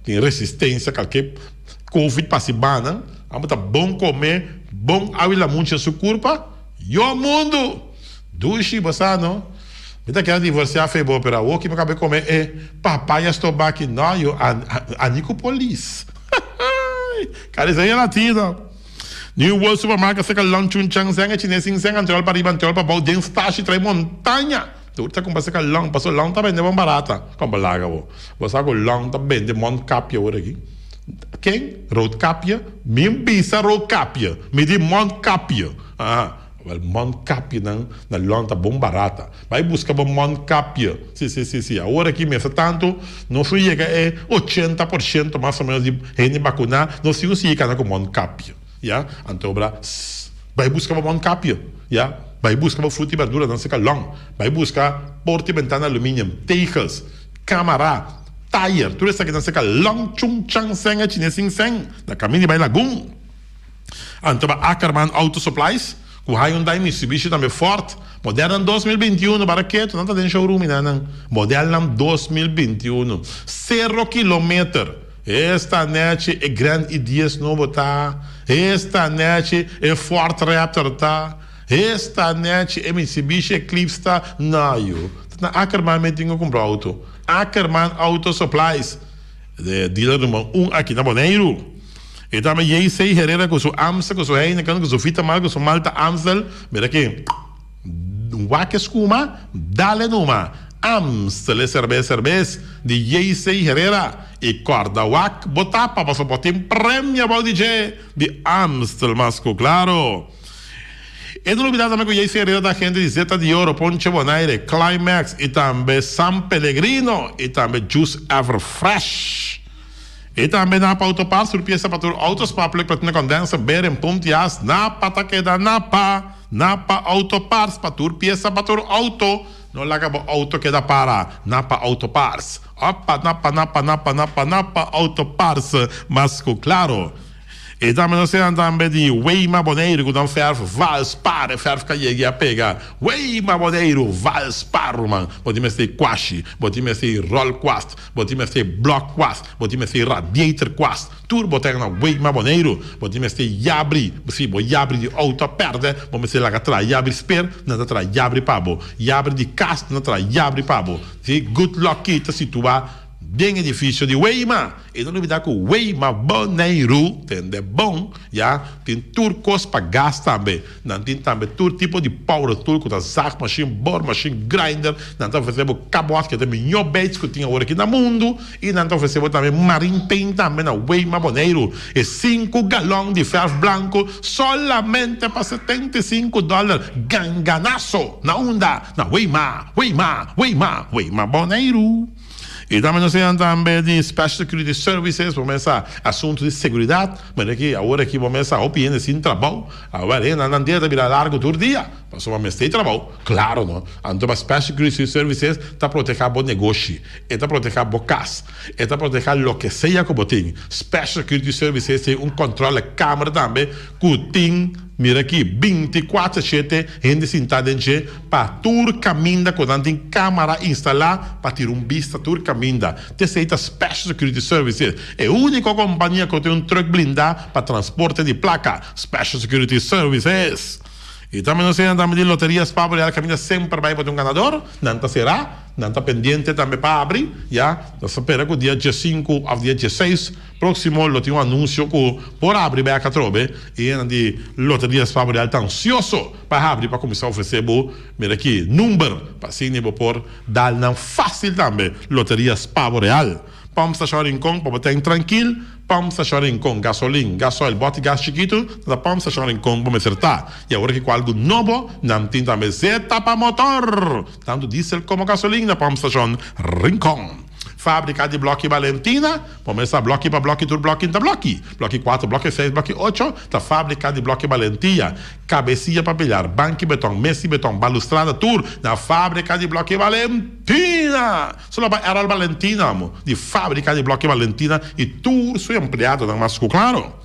tin resistencia kalke covid pasi banan amo ta bon come bon awi lamunchi na su curpa yo mundo dushi bo sa no mi ta keda divorcia fe bo pero awo ki mi kabe come e papaya stoba aki no yo ani cu polis Carniceria Latino New World Supermarket seka long chun chang seng e chines sin seng anteol pa riba anteol pa bou den stashi trae montaña. Tur ta kumpra serka Long, pasobra Long ta bende bon barata. Kon bo laga bo? Bo sa ku Long ta bende mondkapje awor aki. Ken? Roodkapje? Mi bisa roodkapje, mi di mondkapje. Aha, wèl mondkapjenan na Long ta bon barata. Bai buska bo mondkapje. Si, si, si, si. Awor aki mester tantu nos lo yega e 80% mas o menos di hende bakuná, nos tin ku sigui kana ku mondkapje. Ya, anto bra, bai buska bo mondkapje. Ya, bai buska bo fruta i berdura nan seka long. Bai buska porta i bentana aluminium, tegels, kamara, tayer, tur esaki nan seka long chung chang seng e chine sing seng na kaminda di bai Lagun. Anto ba Ackerman Auto Supplies. Ku Hyundai, Mitsubishi tambe Ford. Modelnan 2021 bara ketu nan ta den showroom i nan modelnan 2021 sero kilometer. Esta nechi e Grand i10 nobo ta, esta nechi e Ford Raptor ta, esta nechi e Mitsubishi Eclipse ta. No yu, ta na Ackerman mi tin ku kumpra auto. Ackerman Auto Supplies, e dealer number un aki na Boneiru. E tambe JC Herrera ku su Amstel, ku su Heineken, ku su Vitamal, ku su Malta Amstel. Mira aki, wak e skuma, dale numa. Amstel e serbes serbes di JC Herrera. I kòrda wak bo tapa pasobra bo tin premio abou di dje di Amstel mas ku klaro. E no lubidá tambe ku JC Herrera ta agente di Zeta di Oro, Ponche Bonaire, Climax i tambe San Pellegrino i tambe Juice Ever Fresh. I tambe Napa Auto Parts tur piesa pa tur auto, spark plug, platina condenser, bearing, pump di as. Napa ta keda Napa! Napa Auto Parts pa tur piesa pa tur auto. No laga bo auto keda para. Napa Auto Parts. Opa Napa Napa Napa Napa Napa Auto Parts mas ku klaro. I tambe nos tin tambe di Weima Boneiru ku nan fèrf Valspar. E fèrf ka yega i a pega. Weima Boneiru Valspar ruman. Bo tin mester kwashi, bo tin mester ròlkwast, bo tin mester blòkkwast, bo tin mester radiatorkwast. Tur bo ten na Weima Boneiru. Bo tin mester yabri, si bo yabri di outo a pèrdè, bo mester laga traha yabri sper, nan ta traha yabri pa bo. Yabri di kas, nan ta traha yabri pa bo. Si Good Lucky ta situá den edifisio di Weima. E no lubida ku Weima Boneiru tende bon, ya, tin tur kos pa gas tambe. Nan tin tambe tur tipo di power tool ku ta zaagmashin, boormashin, grinder. Nan ta ofresé bo kabòt ku ta mihó beits ku tin awor aki na mundu. I nan ta ofresé bo tambe marine paint tambe na Weima Boneiru. E sinku galòn di fèrf blanku solamente pa 75 dòler. Ganganaso! Na unda? Na Weima, Weima, Weima, Weima Boneiru. I tambe nos tin tambe di Special Security Services, bo mester sa asuntu di seguridat, manera ki awor aki bo mester sa hopi hende sin trabou, awor hendenan nan dia ta bira largu tur dia, pasobra mester e trabou, klaro no, anto pa Special Security Services ta proteha bo negoshi, e ta proteha bo kas, e ta proteha loke sea ku bo tin. Special Security Services tin un kòntròle kamer tambe ku tin. Mira aki, 24 shete hende sintá den dje pa tur kaminda ku nan tin kámara instalá pa tira un bista tur kaminda. T'esei ta Special Security Services, e úniko kompania ku tin un trùk blindá pa transporte di plaka. Special Security Services. I tambe nos hende tambe di Loteria Spa Boreal kaminda semper bai pa tin un ganador. Nan ta será, nan ta pendiente tambe pa abri. Ya, nos ta spera ku dia 15 òf dia 16 Próksimo lo tin un anunsio ku por habri bek atrobe i esnan di Loteria Spa Boreal ta ansioso pa habri pa kuminsá ofresé bo mira aki number pa asina bo por dal nan fásil tambe. Loteria Spa Boreal, Pump Station Rincon pa bo ten trankil, Pump Station Rincon, gasolin, gasoil, bòti gas chikitu ta Pump Station Rincon bo mester ta. I awor ki ku algu nobo nan tin tambe zeta pa motor, tantu diesel komo gasolin na Pump Station Rincon. Fábrika di Blòki Balentina, Bo mes sa blòki pa blòki tur blòki ta blòki. Blòki kuater, blòki seis, blòki ocho ta fábrika di blòki Balentia. Kabesia pa pilar, banki beton, mes di beton, balustrada tur na fábrika di blòki Balentina! Solo pa Errol Balentina amo di fábrika di blòki Balentina i tur su empleadonan mas ku klaro.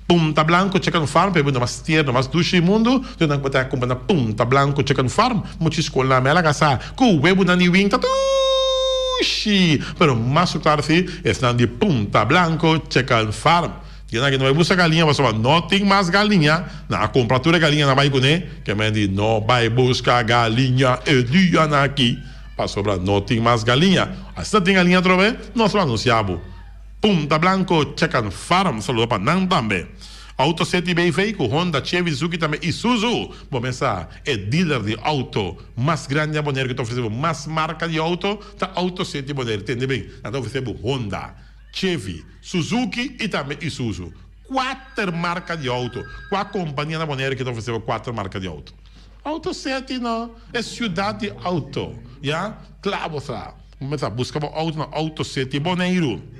Punta Blanco Chicken Farm pa e bunda mas tierno, mas dushi di mundu. Tur nan ku bo ta kumpra na Punta Blanco Chicken Farm. Muchi skol na mela kasa ku webunan di wing ta dushi. Pero mas ku klar si esnan di Punta Blanco Chicken Farm. Dianan aki no bai buska galiña pasobra no tin mas galiña. Nan a kumpra tur e galiña nan bai kuné. Ke men di no bai buska galiña e dianan aki pasobra no tin mas galiña. Asina tin galiña atrobe nos lo anunsia bo. Punta Blanco Chicken Farm saluda pa nan tambe. Auto City BV cu Honda, Chevy, Suzuki tambe Isuzu. Bo mesa e dealer di auto mas grandi na Bonaire cu ta ofrece bo mas marca di auto ta Auto City Bonaire. Tende ben, nan ta ofrece bo Honda, Chevy, Suzuki y tambe Isuzu. Cuater marca di auto. Cua compania na Bonaire cu ta ofrece bo cuater marca di auto? Auto City no, e ciudad di auto. Ya, cla bo sa. Bo mesa busca bo auto na Auto City Boneiru.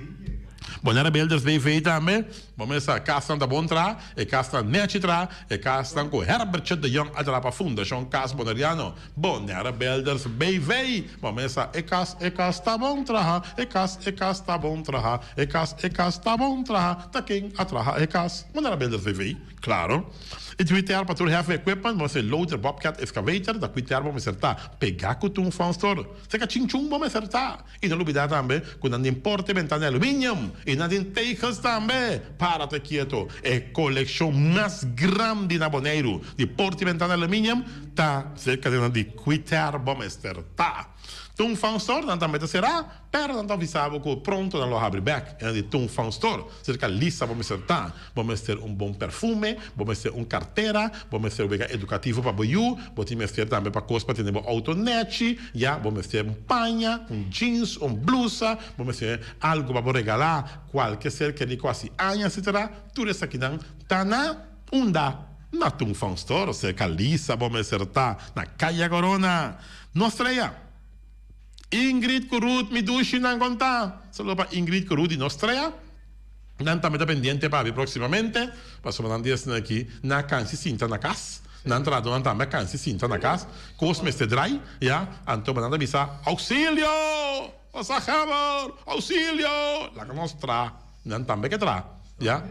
Bonaire Builders BV tambe, bo mester kasnan ta bon traha, e kasnan nechi traha, e kasnan ku Herbertje de Jong a traha pa Fundashon Kas Boneriano. Bonaire Builders BV, bo mester e kas, e kas ta bon traha, e kas, e kas ta bon traha, e kas, e kas ta bon traha, ta ken a traha e kas? Bonaire Builders BV, klaro. E Twitter pa tur heavy equipment, bo mester loader, bobcat, excavator, ta Twitter bo mester ta pega ku tur un sponsor. Seka chinchun bo mester ta. I no lubidá tambe ku nan tin porta i bentana di aluminium i nan tin tegels tambe. Para te kieto, e kolekshon mas grandi na Boneiru di porta i bentana di aluminium ta serka di nan di Kwiter bo mester ta. Tung Fang Store nan tambe ta será, pero nan ta avisá bo ku pronto nan lo habri bèk. E nan di Tung Fang Store serka Lisa bo mester ta. Bo mester un bon perfume, bo mester un kartera, bo mester wega edukativo pa bo yu, bo tin mester tambe pa kos pa tene bo outo nechi, ya, bo mester un paña, un jeans, un blusa, bo mester algu pa bo regalá kualke ser kerí ku hasi aña, etsetera. Tur esakinan ta na unda? Na Tung Fong Store, serka Lisa bo mester ta, na Kaya Corona. Nos trea Ingrid ku Ruth mi dushinan kon ta? Saludo pa Ingrid ku Ruth di nos trea. Nan tambe ta pendiente pa abi proximamente, pasobra nan di esnan aki na cansi sinta na cas, nan trahadornan tambe a cansi sinta na cas, cos mester drai, ya, anto nan ta bisa, Auxilio! Nos a haber! Auxilio! Laga nos traha, nan tambe ke traha, ya.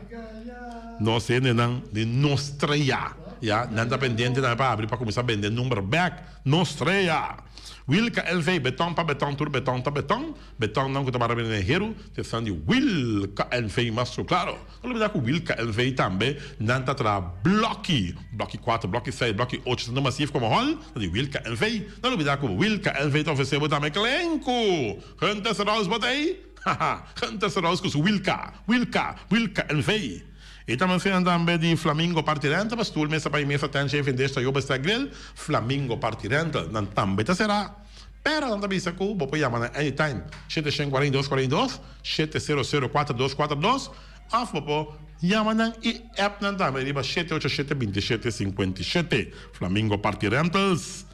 Nos hendenan di nos trea, ya, nan ta pendiente tambe pa abri pa cuminsa bende number bek, nos trea! Wilka NV, beton pa beton, tur beton ta beton. Betonnan ku ta bara bini den heru ta esnan di Wilka NV mas ku klaro. No olbida ku Wilka NV tambe nan ta traha blòki, blòki kuater, blòki seis, blòki ocho, tantu masief komo hòl ta di Wilka NV. No olbida ku Wilka NV ta ofresé bo tambe klenku. Huntes Rouse bo ta ei? Haha, Huntes Rouse ku su Wilka, Wilka, Wilka NV. E ta mensiona tambe di Flamingo Party Rental pa stul, mesa pa i mesa, tent, shave, vendesh, tayo, bestel, grill. Flamingo Party Rental nan tambe ta será. Pero nan ta bisa ku bo por yama nan anytime, 742 42, 700 42 42, òf bo por yama nan i app nan tambe riba 787 27 57. Flamingo Party Rentals.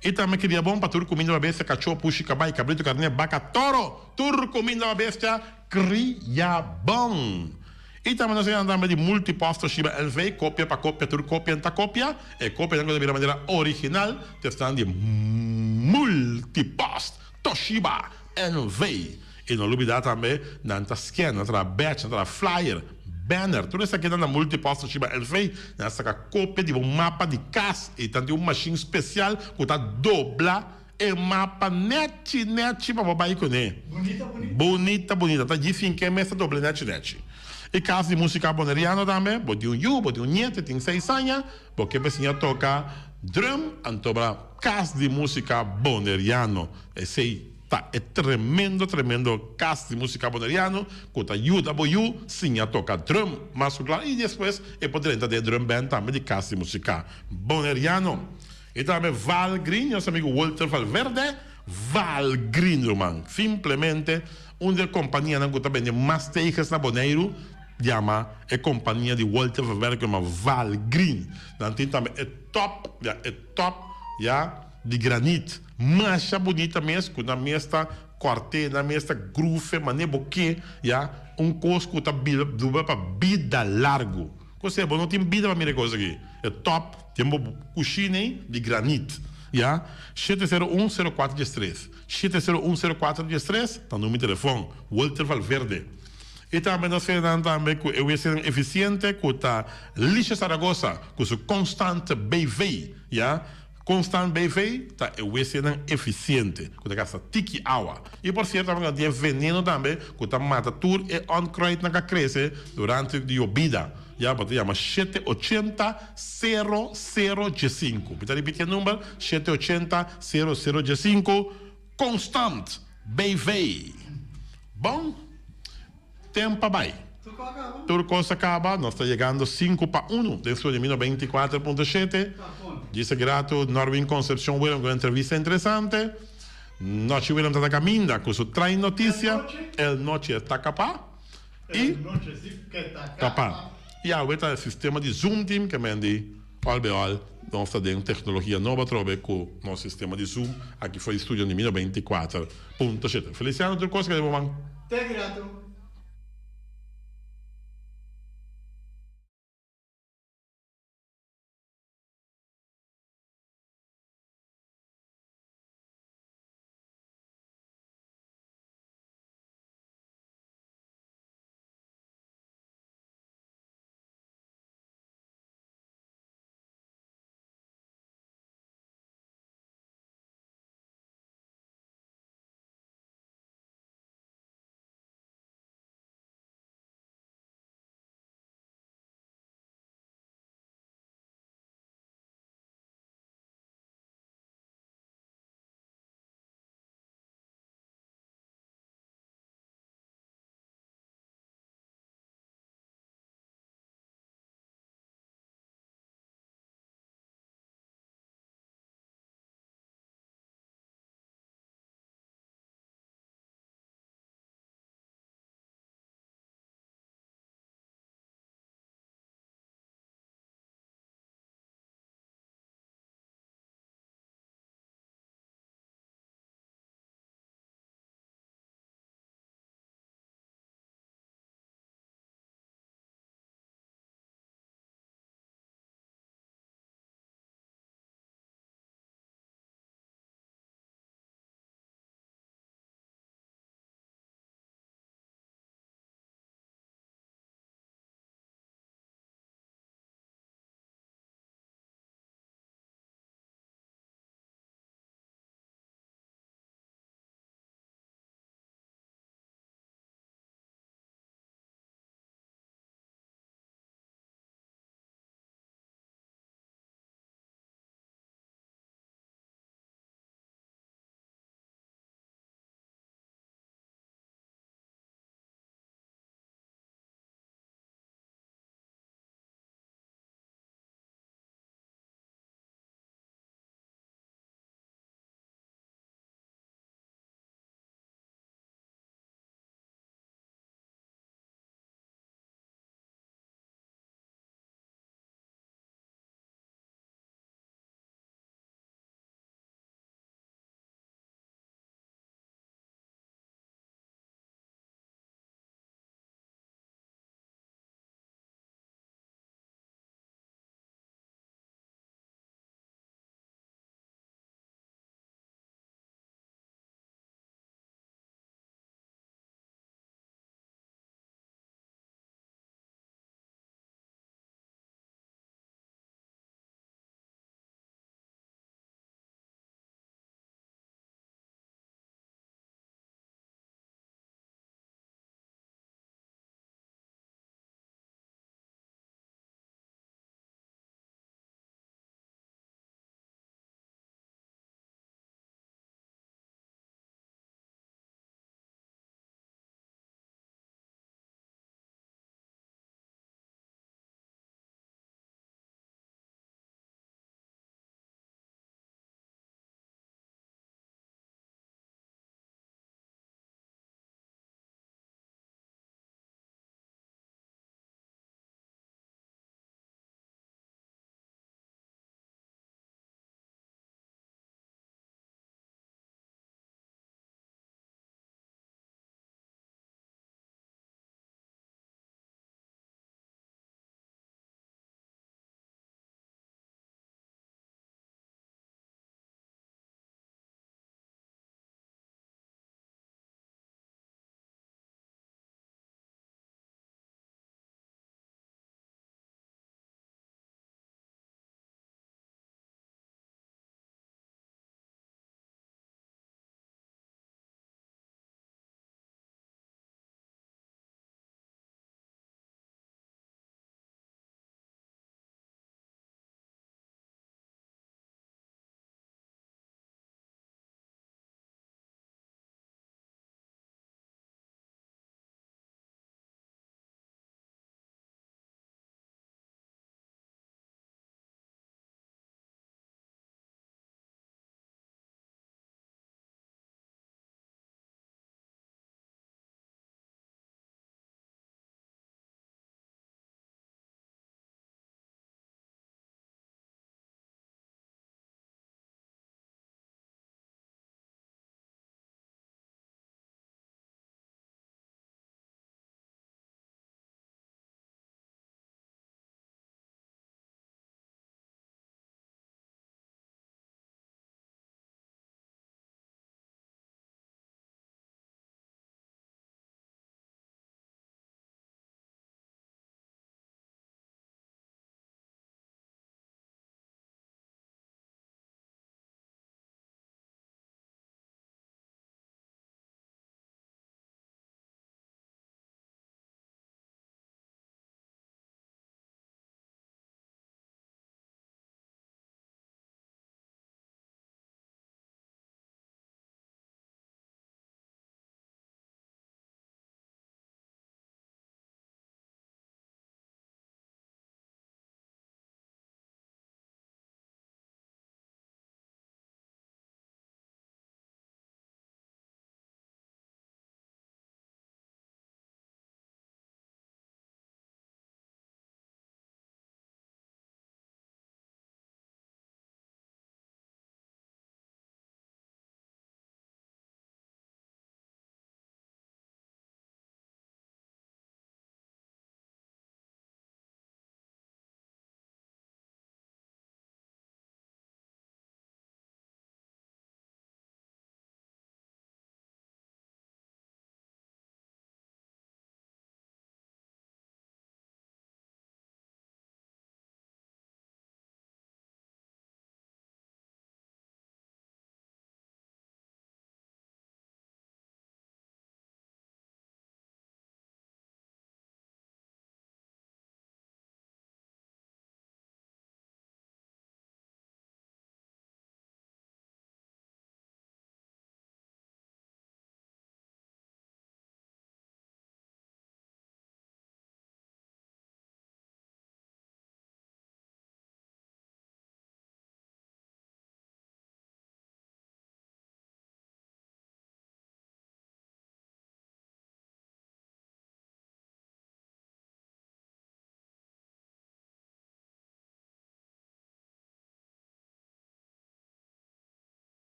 I tambe ki dia bon pa tur kuminda pa bestia, kachó, pushi, kabai, kabritu, karné, baka, toro! Tur kuminda pa bestia kria bon! I tambe nos a yama tambe di Multipost Toshiba NV, kopia pa kopia, tur kopia ta kopia, e kopianan ku ta bira manera original ta esnan di Multipost Toshiba NV. I no lubida tambe nan ta scan, nan ta traha badge, nan ta traha flyer, banner, tur esakinan na Multipost Toshiba NV, nan a saka kopia di bo mapa di kas i nan tin un mashin spesial ku ta dobla E mapa nechi nechi pa bo bai kuné. Bunita bunita. Bunita bunita. Ta djis fin ke mes ta doble nechi nechi. E kas di musika boneriano tambe. Bo tin un yu, bo tin un nieto, e tin seis aña. Bo ke besiña toka drum, anto bra kas di musika boneriano. Esei ta e tremendo tremendo kas di musika boneriano ku ta yuda bo yu siña toka drum mas ku kla. I despues e por drenta den e drum band tambe di kas di musika boneriano. E tambe Val Green, nos amigo Walter Valverde, Val Green ruman. Simplemente un di e kompanianan ku ta bende mas teges na Boneiru yama e kompania di Walter Valverde ku yama Val Green. Nan tin tambe e top, ya e top ya di granit. Masha bunita mes ku nan mes ta kòrt'é, nan mes ta gruf'é manera bo ke, ya un kos ku ta dura pa bida largu. Kosé bo no tin bida pa mira e kos aki. E top den bo kushina ei di granit. Ya. 701 04 13. 701 04 13 ta numero di telefon. Walter Valverde. I tambe nos kere nan tambe ku e wesenan efisiente ku ta Lisha Zaragoza ku su Constant BV. Ya. Constant BV ta e wesenan efisiente ku ta gasta tiki awa. I por sierto tambe tin e veneno tambe ku ta mata tur e onkruidnan ku a krese durante di yobida. Ya bo ta yama shete ochenta sero sero diesinku. Mi ta ripiti e number, shete ochenta sero sero diesinku, Constant BV. Bon. Temp a bai. Tur kos a kaba. Nos ta yegando sinku pa unu den studio mi 94.7. Djis grato Norwin Concepcion Willem ku un entrevista interesante. Nochi Willem ta na kaminda ku su train notisia. El nochi e ta kapa. I kapa. I awe ta e sistema di Zoom team ke men di òl be òl nos ta den teknologia nobo atrobe ku nos sistema di Zoom aki for di studio mi 94.7. Feliciano tur kos ke den bo man. Te grato.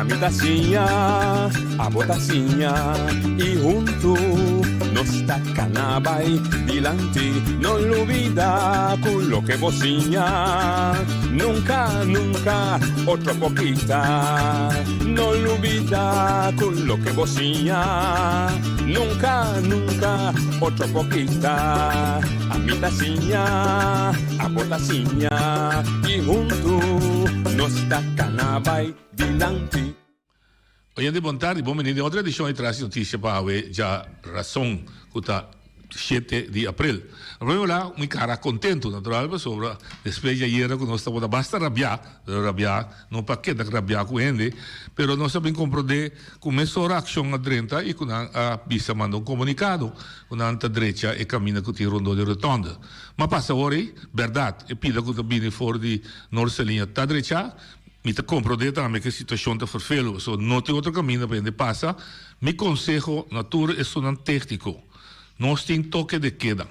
Ami ta siña, abo ta siña y huntu nos ta cana bay dilanti. No lubida cu loke bo siña nunca, nunca otro por kita. No lubida cu loke bo siña nunca, nunca otro por kita. Ami ta siña, abo ta siña y huntu nos ta cana bay dilanti. Oyente bon tardi, bon bini den otro edicion di Tras di Noticia pa awe dja rason cu ta shete di april. Na prome lugar mi cara contento natural pasobra despues di ayera cu nos tabata basta rabia, pero rabia no pa keda rabia cu hende, pero nos a bin comprende cu mesora accion a drenta y cu nan a bisa manda un comunicado cu nan ta drecha e caminda cu tin rondó di rotonde. Ma pasa awor ey, berdad e pida cu ta bini for di Noord Saliña ta drecha. Mi ta comprende tambe cu e situacion ta ferfelo, pasobra no tin otro caminda pa hende pasa. Mi conseho na tur esunnan tecnico, nos tin toke de keda.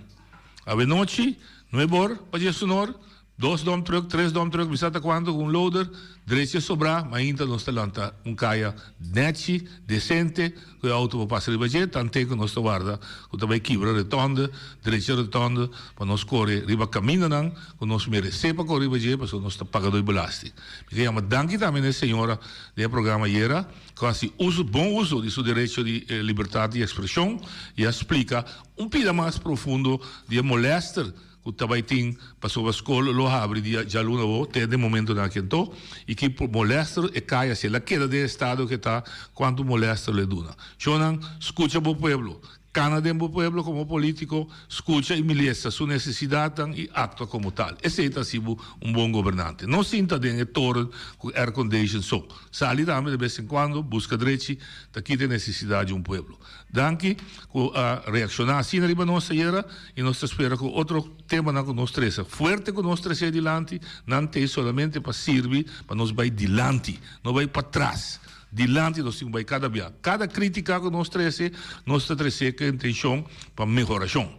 Awenochi, nuebe or pa diesunor, dos dump truck, tres dump truck, mi sa ta cuanto cu un loader, drecha e sobra, mainta nos ta lanta un caya nechi, decente, cu e auto por pasa riba dje, tante cu nos ta warda cu ta bay kibra rotonde, drecha rotonde, pa nos core riba camindanan cu nos merece pa core riba dje, pasobra nos ta pagador di belasting. Mi ta yama danki tambe na e señora den e programa ayera, cu a haci uso, bon uso di su derecho di libertad di expresion y a splica un pida mas profundo di e molester ku ta bai tin pasobra skol lo habri dia djaluna awo te den momentonan aki anto i ki por molester e kaya si el a keda den estado ke ta kuantu molester lo e duna. Shonnan skucha bo pueblo, kana den bo pueblo komo politiko, skucha i milesa su nesesidatnan i aktua komo tal. Esei ta hasi bo un bon gobernante. No sinta den e toren ku aircondition so. Sali tambe de bes en kuando buska drechi ta kita e nesesidat di un pueblo. Danki ku a reakshoná asina riba nos ayera i nos ta spera ku otro temanan ku nos trese fuerte ku nos trese dilanti nan t'ei solamente pa sirbi pa nos bai dilanti, no bai patras. Dilanti nos tin ku bai kada bia. Kada krítika ku nos trese nos ta trese ku intenshon pa mehorashon.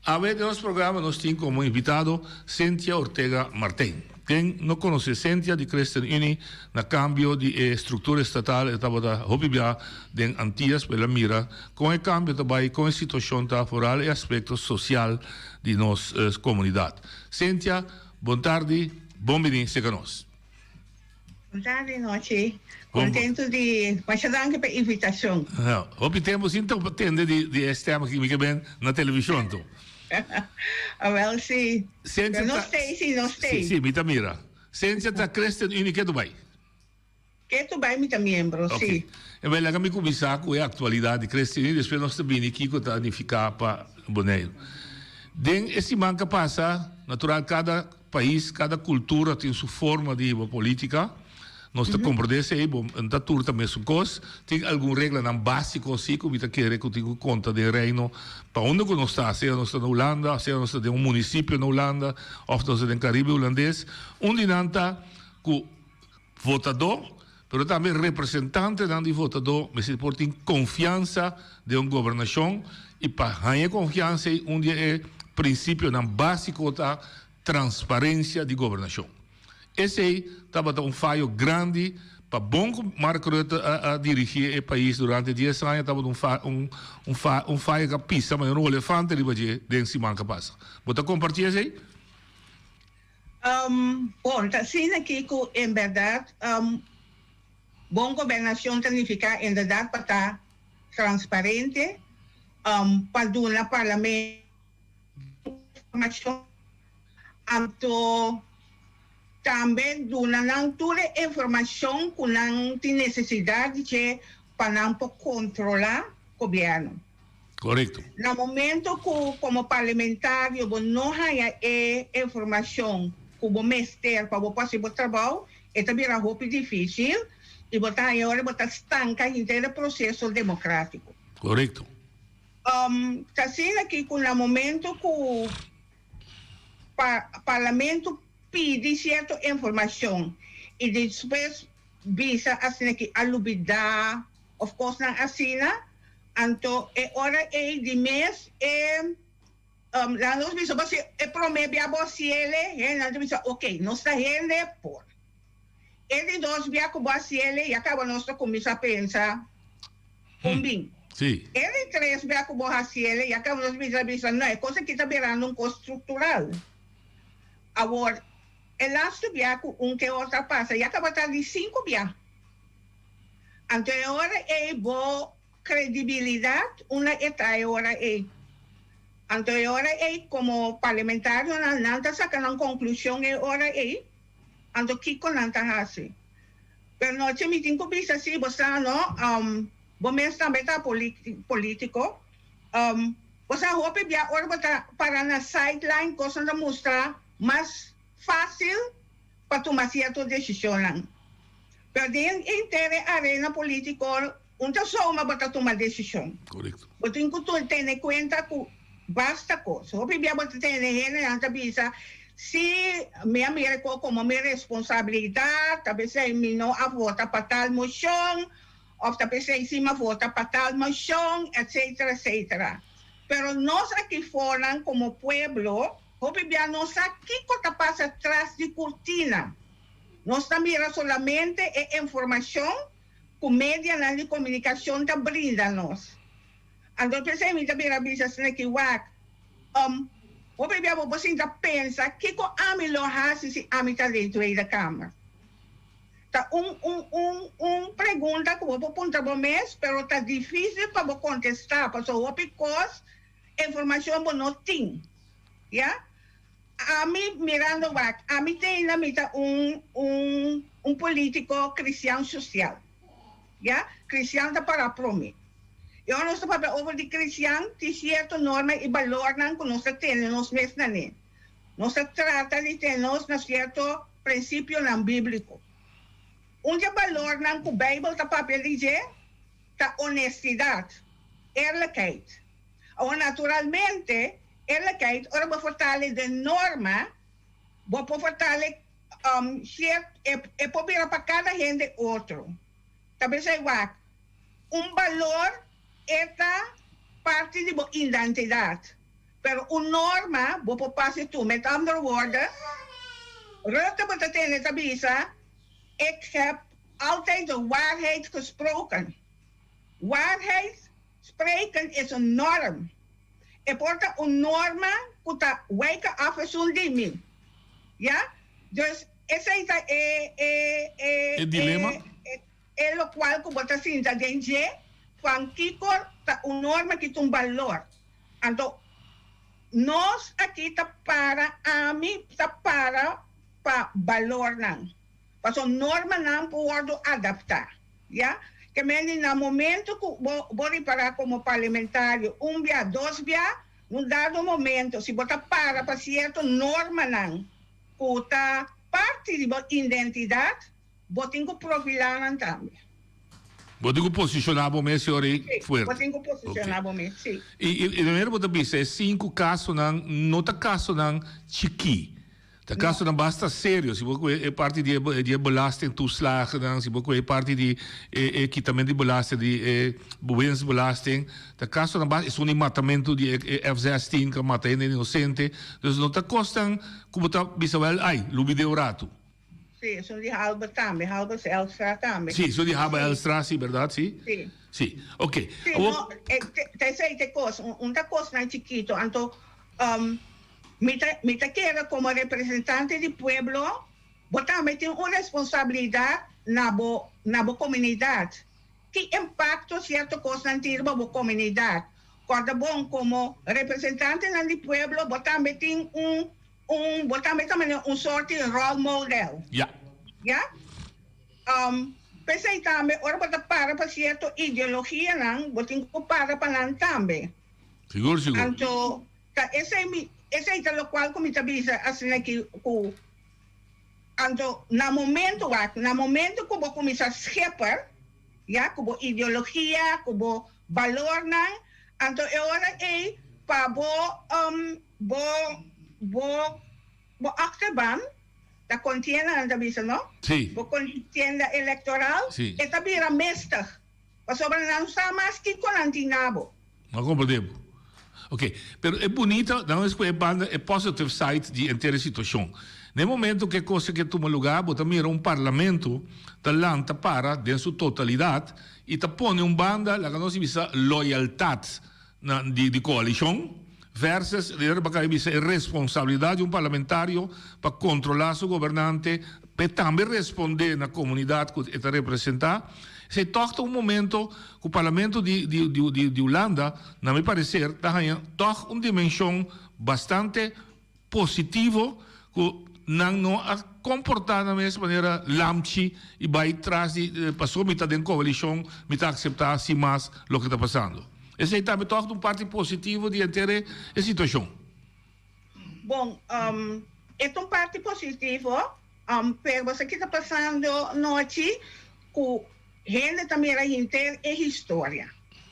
Awe den nos programa nos tin komo invitado Cynthia Ortega Martijn. Ken no konosé Cynthia di Christen Unie na kambio di e struktura estatal e tabata hopi bia den Antias pa el a mira kon e kambio ta bai, kon e situashon ta foral e aspekto sosial di nos komunidat. Cynthia, bon tardi, bon bini seka nos. Bon tardi nochi. Contento di masha danki pa e invitacion. Hopi tempo sin ta tende di e stem aki mi ke ben na television to. Awel si. Pero no stay si no stay. Si si mi ta mira. Sensia ta Christen Unie ke tu bai? Ke tu bai mi ta miembro si. E bai laga mi kuminsá ku e aktualidat di Christen Unie despues nos ta bini kiko ta nifiká pa Boneiru. Den e siman ka pasa natural kada Pais, kada kultura tin su forma di hiba politika. Nos ta komprendé esei, bo no ta tur ta mesun kos. Tin algun reglanan básiko sí ku mi ta kere ku tin ku konta den Reino pa unda ku nos ta, sea nos ta na Hulanda, sea nos ta den un munisipio na Hulanda òf nos ta den Karibe Hulandes. Un di nan ta ku votadó, pero tambe representantenan di votadó mester por tin konfiansa den un gobernashon i pa haña e konfiansa ei un di e prinsipionan básiko ta transparensia di gobernashon. Esei tabata un fayo grandi pa bon ku Mark Rutte a a dirigí e pais durante dies aña tabata un fa un un fa un fayo ku a pisa manera un olefante riba dje den siman ku a pasa. Bo ta kompartí esei? Bon, ta asina aki ku en bèrdat bon gobernashon ta nifiká inderdat pa ta transparente, pa duna parlamento informashon, anto tambe duna nan tur e informashon ku nan tin nesesidat di dje pa nan por kontrolá gobièrnu. Korekto. Na momento ku komo parlamentario bo no haña e informashon ku bo mester pa bo por hasi bo trabou, e ta bira hopi difísil i bo ta haña ora bo ta stanka henter e proseso demokratiko. Korekto. Ta asina ki ku na momento ku parlamento pidi sierto informashon i despues bisa asina ki a lubidá òf kosnan asina, Anto e ora ei di mes e laga nos bisa bo si e prome bia bo hasiele, he, nan ta bisa ok, nos ta hende por. E di dos bia ku bo hasiele ya kaba nos ta kuminsá pensa kon bin. Sí. E di tres bia ku bo hasiele ya kaba nos bisa bisa no e kos aki ta birando un kos struktural. Awor e lastu bia ku un ke otro a pasa ya kaba ta di sinku bia. Anto e ora ei bo kredibilidat unda e ta e ora ei. Anto e ora ei komo parlamentarionan nan ta saka nan konklushon e ora ei. Anto kiko nan ta hasi? Pero nochi mi tin ku bisa si bo sa no, bo mes tambe ta politico. Bo sa hopi bia ora bo ta para na sideline kosnan ta mustra mas facil pa tuma cierto decisionnan. Pero den henter e arena politico un ta zoma bo ta tuma decision. Correcto. Bo tin ku tene kuenta ku basta kos. Hopi bia bo ta tene hendenan ta bisa, Si mi a mira ku komo mi responsabilidat, ta p'esei mi no a vota pa tal moshon, òf ta p'esei si mi a vota pa tal moshon, etsetera, etsetera. Pero nos aki fornan komo pueblo, hopi bia no sa kiko ta pasa tras di kurtina. Nos ta mira solamente e informashon ku medianan di komunikashon ta brinda nos. Anto p'esei mi ta bira bisa asina ki, Wak, um, hopi bia bo por sinta pensa kiko ami lo hasi si ami ta den Tweede Kamer. Ta un, un, un, un pregunta ku bo por puntra bo mes, pero ta difísil pa bo kontestá, pasobra hopi kos, informashon bo no tin. Ya? Ami mirando wak, ami teinda mi ta un, un, un polítiko kristian sosial. Ya? Kristian ta pará promé. I ora nos ta papia over di kristian, tin sierto norma i balornan ku nos ta tene nos mes na ne. Nos ta trata di tene nos na sierto prinsipionan bíbliko. Un di e balornan ku Beibel ta papia di dje ta onestidat, eerlijkheid. Awor, naturalmente, eerlijkheid, ora bo fortale den norma, bo por fortale sier, e por bira pa kada hende otro. Ta bisa wak, un balor e ta parti di bo identidat, pero un norma bo por pasa tur. Met andere woorden, Rutte bo ta tende ta bisa, Ik heb altijd de waarheid gesproken. Waarheid spreken is een norm. E por ta un norma ku ta wijken af esun di mi. Ya? Dus esei ta e e e E dilema? e e lokual ku bo ta sinta den dje van kiko ta un norma, ki ta un balor. Anto nos aki ta para, ami ta para pa balornan. Pasobra normanan por wòrdu adaptá. Ya. Ke mende na momento ku bo bo ripará komo parlamentario un bia, dos bia, un dado momento si bo ta para pa sierto normanan ku ta parti di bo identidat, bo tin ku profilá nan tambe. Bo tin ku posishoná bo mes e ora ei Sí, fuerte. bo tin ku posishoná bo mes, sí. I i manera bo ta bisa e sinku kasonan no ta kasonan chikí. Ta kasonan basta serio, si bo kohe e parti di e di e belastingtoeslagennan, si bo kohe e parti di e e kitamento di belasting di e winstbelasting, ta kasonan basta, esun di matamentu di e e F zestien ku a mata hende inosente, dus no ta kosnan ku bo ta bisa wèl ai, lubid'é un ratu. Sí, esun di Halbe tambe, Halbe Zijlstra tambe. Sí, esun di Halbe Zijlstra, sí, bèrdat, sí. Sí. Sí, oké. Sí, no, ta esei ta e kos, un ta kosnan chikito, anto Mi ta mi ta kere komo representante di pueblo bo tambe tin un responsabilidat na bo na bo komunidat. Ki impakto sierto kosnan tin riba bo komunidat? Kòrda bon komo representantenan di pueblo bo tambe tin un un bo tambe ta manera un sort di role model. Ya. Ya. P'esei tambe ora bo ta para pa sierto ideologianan bo tin ku para pa nan tambe. Sigur sigur. Anto Ta esei mi, esei ta lokual ku mi ta bisa asina ki ku anto na momento wak, na momento ku bo kuminsá schepper, ya, ku bo ideologia, ku bo balornan, anto e ora ei pa bo bo bo bo achterban, ta kontienda nan ta bisa no? Sí. Bo kontienda elektoral, Sí. e ta bira mestig, pasobra nan sa mas kiko nan tin na bo. No a komprendé bo. Ok, pero e bunita, dan nos e banda, e positive side di henter e situacion. Na e momento cu e cos aki a tuma lugar, bo ta mira un parlamento ta lanta para den su totalidad y ta pone un banda, laga nos bisa, loyaltad na di di coalicion versus, e bisa, e responsabilidad di un parlamentario pa controla su gobernante, p'e tambe responde na comunidad cu e ta representa. Esey toch ta un momento cu parlamento di di di di Hulanda, na mi parecer, ta haña toch un dimension bastante positivo cu nan no a comporta nan mes manera lamchi y bay tras di paso mi ta den coalicion mi ta acepta sin mas loke ta pasando. Esey tambe toch ta un parti positivo di henter e situacion. Bon, e ta un parti positivo, pero bo sa ki ta pasando nochi cu hende ta mira henter e historia.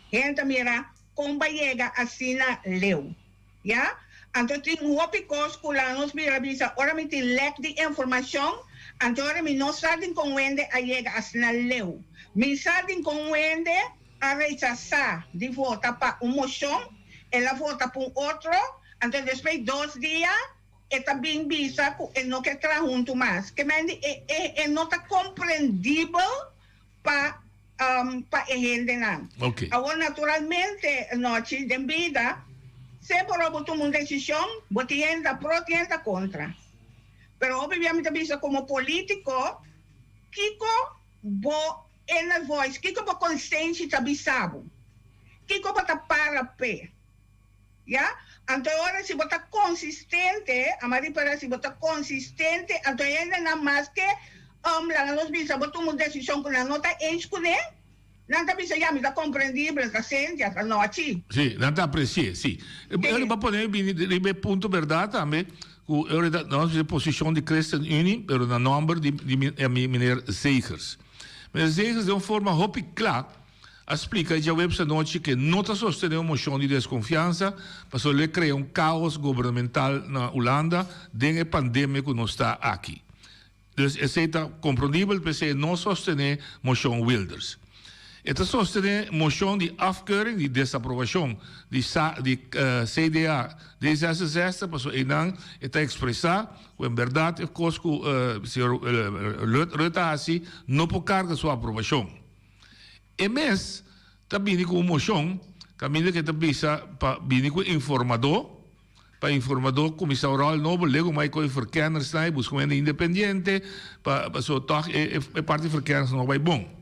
Hende ta mira con bo a yega asina leu. Ya? Anto tin hopi cos cu la nos mira bisa ora mi tin lek di informacion, anto ora mi no sa din con wende a yega asina leu. Mi sa din con wende a rechasa di vota pa un mocion, el a vota pa un otro, anto despues dos dia e ta bin bisa cu e no ke traha hunto mas. Ke mende e e e no ta comprendibel pa pa e hendenan. Ok. Awor naturalmente nochi den bida semper ora bo tuma un decision bo tin hende ta pro tin hende ta contra. Pero hopi bia mi ta bisa como politico kico bo inner voice, kiko bo konsenshi ta bisa bo? Kiko bo ta para p'e? Ya? Anto e ora si bo ta konsistente, ama ripara si bo ta konsistente, anto e hendenan maske laga nos bisa bo tuma un desishon ku nan no ta eens kuné, nan ta bisa ya mi ta komprendibel, ta Cynthia, ta Nochi. Sí, nan ta apresi'é, sí. Sí. Bo a pone bini riba e punto bèrdat tambe ku e ora ta nos bisa posishon di ChristenUnie, pero na nòmber di di meneer Zegers. Meneer Zegers den un forma hopi kla a splika e djaweps anochi ke no ta sostené un moshon di deskonfiansa pasobra lo e krea un kaos gubernamental na Hulanda den e pandemia ku nos ta aki. Dus esei ta komprondibel p'esei e no sostené moshon Wilders. E ta sostené moshon di afkeuring, di desaprobashon di sa di CDA D 66 pasobra einan e ta ekspresá ku en bèrdat e kos ku señor Rutte a hasi no por karga su aprobashon. E mes ta bini ku un moshon kaminda ku e ta bisa pa bini ku informadó pa informadó kuminsá un ròl nobo lego mai ku e verkennersnan e buska un hende independiente pa pasobra tòg e e parti verkenners no bai bon.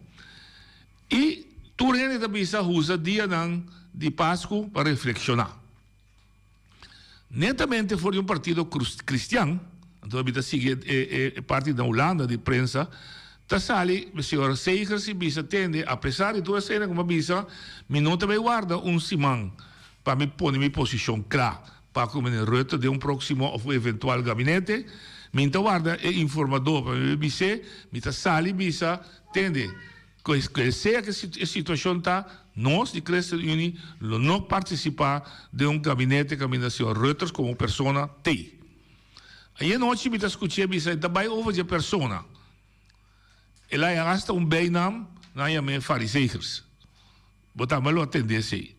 I tur hende ta bisa usa dianan di Pasku pa reflekshoná. Netamente for di un partido cristian, anto mi ta sigui e parti na Hulanda di prensa, ta sali señor Segers y bisa tende apesar di tur esena cu mi a bisa, mi no ta bay warda un siman pa mi pone mi posicion cla pa cu meneer Rutte den un proximo of un eventual gabinete, mi ta warda e informador pa mi bay bis'e, mi ta sali bisa tende. Cual sea cu e situacion ta, nos di ChristenUnie lo no participa den un gabinete caminda señor Rutters como persona t'ey. Ayer nochi mi ta scuch'e bisa e ta bay over dje persona. El a haya hasta un bijnaam, nan a yam'e Fariseigers. Bo tambe lo a tende esey.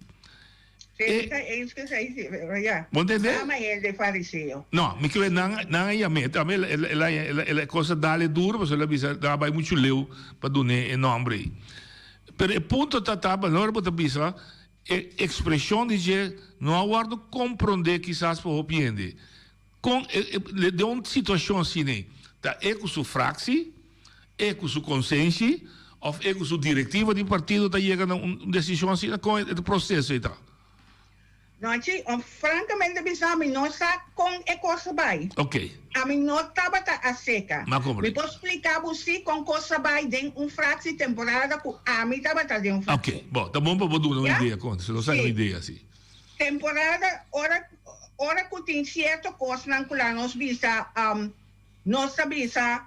Sí, mi ta eens ku esei sí, pero ya. Bo ntende? Ama hende fariseo. No, mi kere nan nan a yam'é tambe el el el a el a cosa dale duro pasobra el a bisa nan a bai muchu leu pa dun'é e nomber ei. Pero e punto ta ta ora bo ta bisa e expresion di dje no a wordo comprende kisas pa hopi hende. Kon e e den un situashon asina ta e ku su fraksi, e ku su konsenshi òf e ku su direktiva di partido ta yega na un desishon asina? Kon e proseso ei ta? Nochi, frankamente bisa mi no sa kon e kos a bai. Oké. Ami no tabata aseka. M'a komprendé. Mi por splika bo si kon kos a bai den un fraksi temporada ku ami tabata den un fraksi. Oké, bon, ta bon pa bo duna un idea kon, si nos haña un idea si. Temporada ora ora cu tin cierto cosnan cu la nos bisa nos ta bisa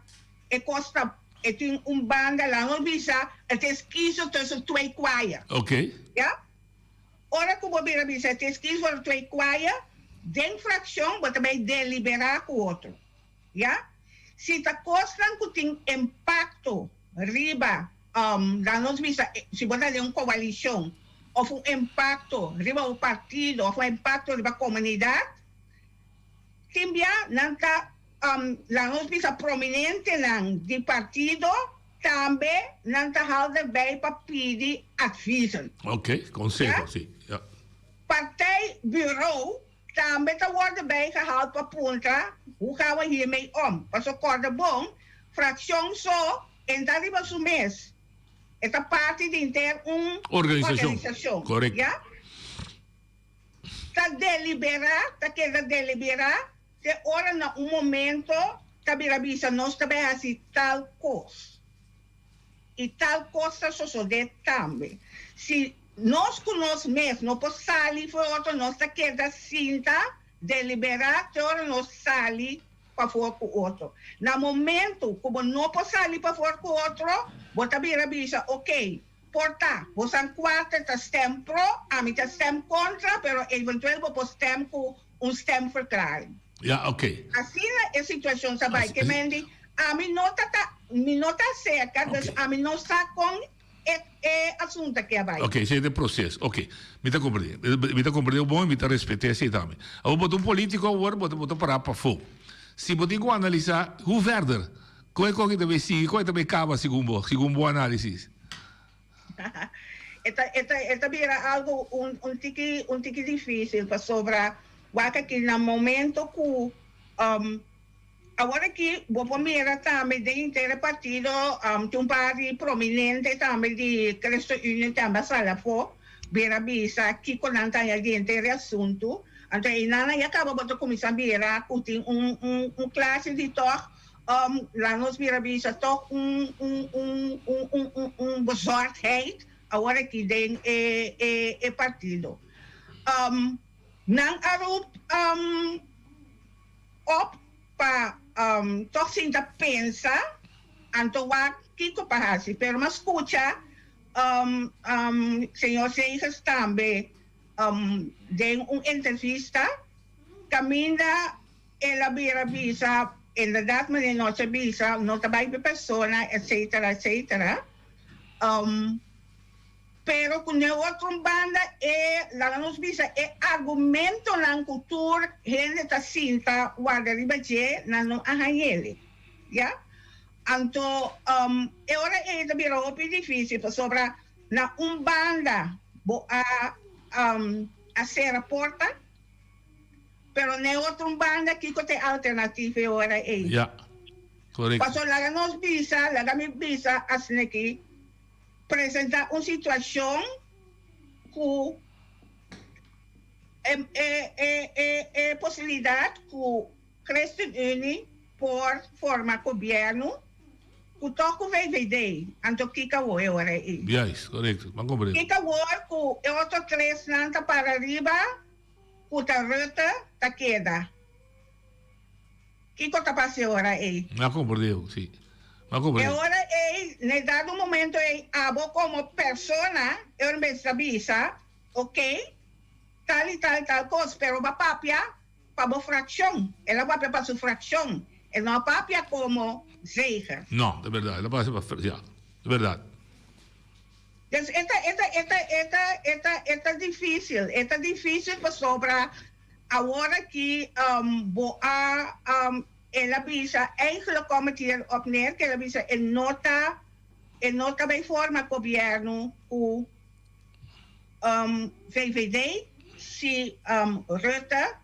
e cos ta e tin un banda la nos bisa het is kiezen tussen twee kwaaien. Ok. Ya? Ora cu bo bira bisa het is kiezen voor twee kwaaien den fraccion bo ta bay delibera cu otro. Ya? Si ta cosnan cu tin impacto riba la nos bisa si bo ta den un coalicion. òf un impakto riba bo partido òf un impakto riba komunidat, tin bia nan ta laga nos bisa prominentenan di partido tambe nan ta hal derbij pa pidi adviezen. Oké, konseho, si. Ja. Partijbureau tambe ta worde bijgehaald pa puntra hoe gaan we hiermee om. Paso kòrda bon, frakshon so en ta riba su mes. E ta parti di henter un organisashon. Korekto. Ya. Ta deliberá, ta keda deliberá te ora na un momento ta bira bisa nos ta bai hasi tal kos. I tal kos ta sosodé tambe. Si nos ku nos mes no por sali for otro, nos ta keda sinta deliberá te ora nos sali pafor ku otro. Na momento ku bo no por sali pafor ku otro, bo ta bira bisa, ok, por ta, bosan kuater ta stem pro, ami ta stem kontra, pero eventueel bo por stem ku un stemverklaring. Ja, ok. Asina e situacion ta bay. Ke men di, ami no ta ta, mi no ta acerca, dus ami no sa con e e asunto aki a bay. Ok, esey ta e proces. Ok, mi ta comprende. Mi ta comprende bon y mi ta respete esey tambe. Awor bo ta un politico awor, bo ta bo ta para pafo. Si bo tin cu analisa, hoe verder? Con e con e ta bay sigui, con e ta bay caba segun bo, segun bo analisis? E ta e ta e ta bira algo un un tiki un tiki dificil pasobra wak aki na momento cu awor aki bo por mira tambe den henter e partido tin un par di prominente tambe di ChristenUnie tambe a sali afo bira bisa kico nan ta haña di henter e asunto anto eynan nan ya caba bo ta cuminsa mira cu tin un un un clase di tog Laat nos mira bisa toch un un un un un un un bezorgdheid awor aki den e e e partido. Nan a roep op pa toch sinta pensa anto wak kiko pa hasi pero mi a scucha señor Segers tambe den un entrevista caminda El a bira bisa, Inderdaad meneer nos a bisa, no ta bai pe persona etcetera etcetera. Pero cu n'e otro banda e, laga nos bisa, e argumentonan cu tur hende ta sinta warda riba dje, nan no a hañ'ele. Ya? Anto e ora ei ta bira hopi dificil pasobra na un banda bo a a cera porta, Pero n'e otro un banda kiko ta e alternativa e ora ei? Ya, korekto. Paso laga nos bisa, laga mi bisa asin'aki, presenta un situashon ku e e e e e posibilidat ku ChristenUnie por forma gobièrnu ku tòg ku VVD, anto kiko awor e ora ei? Juist, korekto, ban komprende. Kiko awor ku e otro tresnan ta para riba? Ku ta Rutte ta keda. Kiko ta pasa e ora ei? Mi a komprendé, si. Mi a komprendé. E ora ei, na e dado momento ei, abo komo persona, e ora mester ta bisa, ok, tal i tal i tal kos, pero bo a papia pa bo frakshon. El a papia pa su frakshon. El no a papia komo Zeger. No, ta bèrdat. El a papia pa, ya, ta bèrdat. Dus e ta e ta e ta e ta e ta e ta difícil, e ta difícil pasobra awor aki bo a el a bisa eigenlijk komt het hier op neer ku el a bisa e no ta e no ta bay forma gobierno ku VVD si Rutte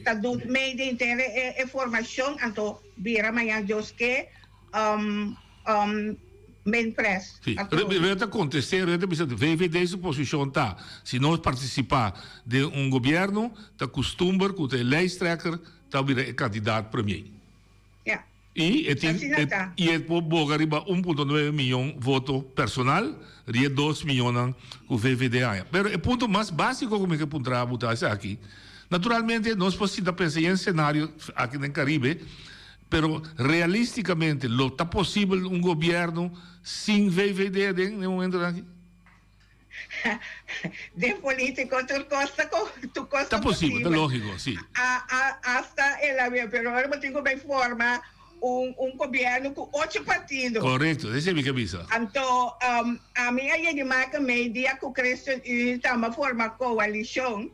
ta doet mee den henter e formacion anto bira mañan Dios ke Min pres. Sí. Rutte a contesté, Rutte a bisa VVD su posicion ta, si nos participa den un gobierno, ta custumber cu ta e lijsttrekker ta bira e candidaat premier. Ja. Y e tin, Asina ta. y e por boga riba un punto nuebe miyon voto personal, rie dos miyonnan cu VVD haña. Pero e punto mas basico cu mi ke puntra bo ta esaki, naturalmente nos por sinta pensa yen scenario aki den Caribe, Pero realisticamente lo ta posibel un gobierno sin VVD aden den momentonan aki? Den politico tur cos ta tur cos ta posibel. Ta posibel, ta logico, si. Hasta el a pero ora bo tin cu bay forma. un un gobierno ku ocho partido. Korekto, esei mi ke bisa. Anto ami a yega maka mei dia ku ChristenUnie tamba forma koalishon.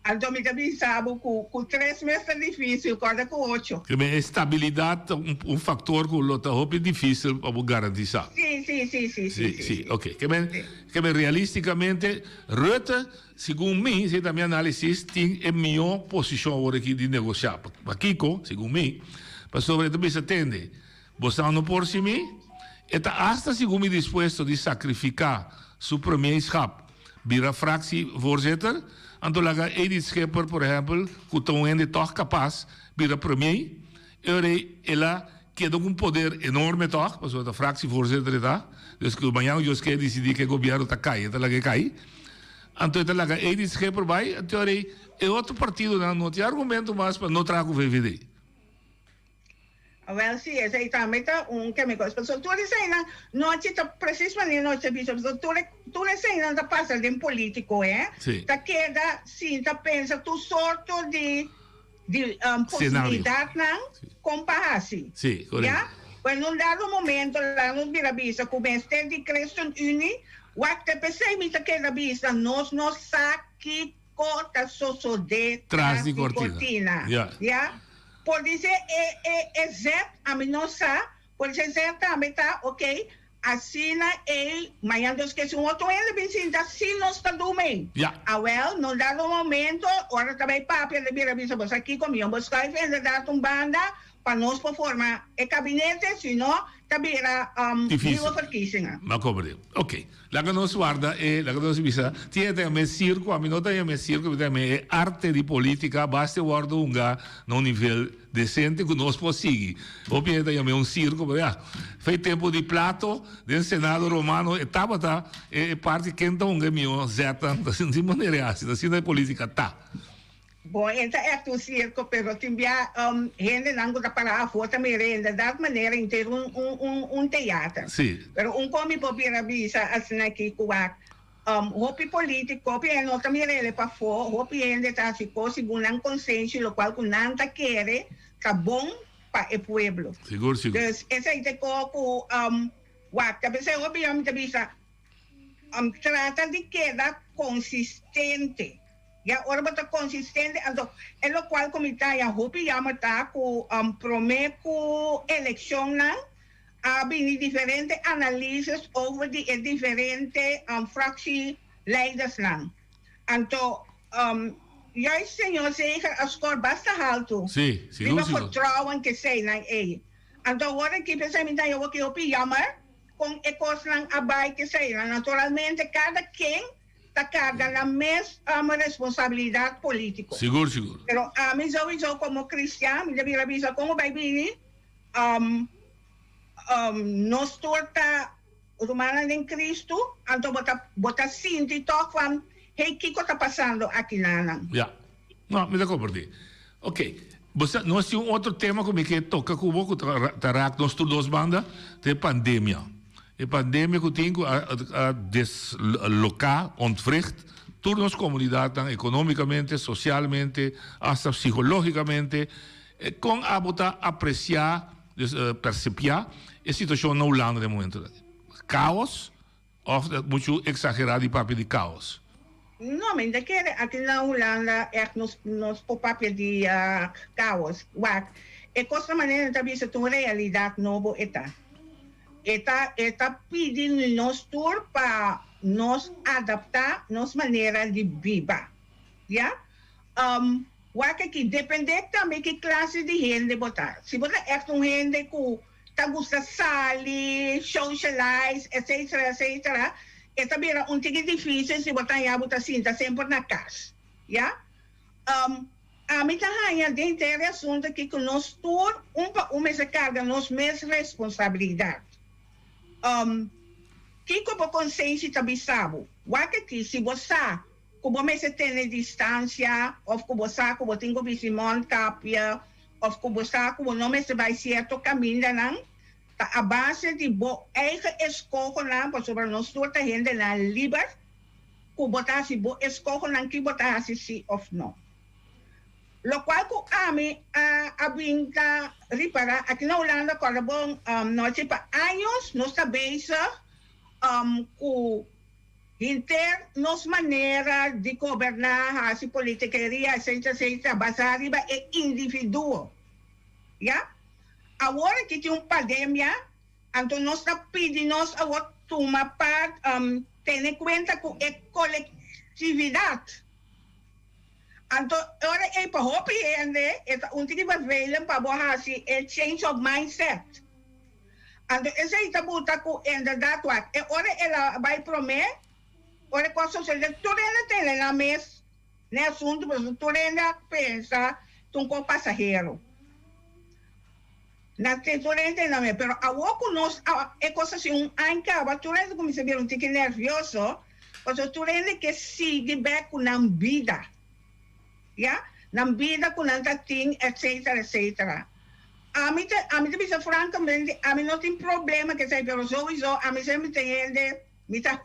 Anto mi ta bisa bo ku ku tres mes ta difisil, kòrda ku ocho. Ke men e stabilidat ta un faktor ku lo ta hopi difisil pa bo garantisá. Sí, sí, sí, sí, sí. Sí, sí, oke. Ke men, ke men realistikamente Rutte Segun mi, esei ta mi análisis, tin e mihó posishon awor aki di negoshá. Pakiko? Segun mi, pasobra e ta bisa, Tende, bosan no por sin mi. E ta asta segun mi dispuesto di sakrifiká su premierschap, bira fractievoorzitter, anto laga Edith Schipper, por ehèmpel, ku ta un hende tòg kapas, bira premier. E ora ei el a keda ku un poder enorme tòg, pasobra ta fractievoorzitter e ta. Dus ku mañana Dios ke disidí ku e gobièrnu ta kai, e ta laga e kai. Anto e ta laga Edith Schipper bai, anto e ora ei e otro partidonan no tin argumento mas pa no traha ku VVD. Awel si, esei tambe ta un kemikos. Pasobra tur eseinan nochi ta presis manera nochi ta bisa, pasobra tur e tur eseinan ta pasa den politico, eh. Sí. Ta keda sinta pensa tur sorto di di posibilidadnan kon pa hasi. Sí, correcto. Ya? Pues en un dado momento la nos bira bisa cu mester di ChristenUnie, wak te pesey mi ta keda bisa nos no sa kico ta sosode tras di cortina. Ya? Ya? Por dice e e e zet ami no sa, por dice zet tambe ta ok, Asina ei, mañan Dios ke si un otro hende bin sinta si nos ta dumi. Ya. Awel, no dado un momento, ora ta bay papia ta bira bisa bo sa kiko, mion bo schuif inderdaad un banda pa nos por forma e kabinete, si no ta bira Difícil. nieuwe verkiezingen. M'a komprende. Ok. Laga nos warda e, laga nos bisa, tin e ta yama e sirko, ami no ta yama e sirko, mi ta yama e arte di politica, basta e wordo hunga na un nivel Decente cu nos por sigui. Hopi hende ta yam'é un circo, pero ya, fei tempo di Plato, den Senado Romano, e tabata e parti ken ta hunga e mihó zetnan, ta sinti manera e haci, ta asina e politica ta. Bon, e ta echt un circo, pero tin bia hendenan cu ta para afó ta mira e inderdaad manera henter un un un theater. Sí. Pero un con mi por bira bisa asina aki cu wak, Hopi polítiko, hopi hende no ta mira el pafó, hopi hende ta hasi kos segun nan konsenshi, lokual ku nan ta kere ta bon pa e pueblo. Sigur, sigur. Dus esei ta e kos ku wak ta pensá. Hopi hende ta bisa, trata di keda konsistente. Ya ora bo ta konsistente, anto e lokual ku mi ta ya hopi yammer ta ku promé ku elekshonnan, A bini diferente analises over di e diferente fractieleidersnan. Anto juist señor Zeeger a score basta haltu Sí, sigur, riba sigur. vertrouwen keseinan ei. Anto awor aki p'esei mi ta haña hopi hopi jammer con e cosnan a bai keseinan. Naturalmente cada ken ta carga nan mes responsabilidad politico. Sigur, sigur. Pero ami sowieso como cristian mi ta bira bisa con bo bai bini Nos tur ta rumannan den Cristo, anto bo ta bo ta sinti tòg van, hey, kiko ta pasando akinanan? Ya. No, mi ta komprendé. Ok. Bo sa, nos tin un otro tema ku mi ke toka ku bo ku ta ta raak nos tur dos banda, ta e pandemia. E pandemia ku tin ku a a desloká, ontwricht, tur nos komunidatnan ekonómikamente, sosialmente, asta psikológikamente. Kon abo ta apresiá, dus persepiá, e situashon na Hulanda den momentu aki? Kaos òf ta muchu eksagerá di papia di kaos? No, mi ta kere aki na Hulanda ègt nos nos por papia di kaos. Wak, e kos ta manera ta bisa ta un realidat nobo e ta. E ta e ta pidi nos tur pa nos adaptá nos manera di biba. Ya. Wak aki, depende tambe ki klase di hende bo ta. Si bo ta ègt un hende ku ta gusta sali, socialize, etcetera, etcetera, e ta bira un tiki difísil si bo ta haña bo ta sinta semper na kas. Ya. Ami ta haña den henter e asuntu aki ku nos tur un pa un mester karga nos mes responsabilidat. Kiko bo konsenshi ta bisa bo? Wak aki, si bo sa ku bo mester tene distansia òf ku bo sa ku bo tin ku bisti mondkapje òf ku bo sa ku bo no mester bai sierto kamindanan, ta a base di bo eigen eskohonan, pasobra nos tur ta hendenan liber ku bo ta hasi bo eskohonan ki bo ta hasi si òf no. Lokual ku ami a a bin ta ripará aki na Hulanda kòrda bon nochi pa años nos ta bezig ku henter nos manera di goberná, hasi politikeria etcetera etcetera basá riba e individuo ya. Awor aki tin un pandemia anto nos ta pidi nos awor tuma part tene kuenta ku e kolektividat. Anto e ora ei pa hopi hende e ta un tiki vervelend pa bo hasi e change of mindset. Anto esei ta buta ku inderdaad wak e ora el a bai prome, ora ku a sosode tur hende tene nan mes n'e asuntu pasobra tur hende a pensa ta un kos pasahero. Nan tin tur hende nan mes pero awor ku nos a e kos asi un aña kaba tur hende kuminsa bira un tiki nervioso. Pasobra tur hende ke sigui bek ku nan bida, ya, nan bida ku nan ta tin, etcetera, etcetera. Ami ta, ami ta bisa frankamente, ami no tin problema ku esei, pero souiso ami semper tin hende, mi ta,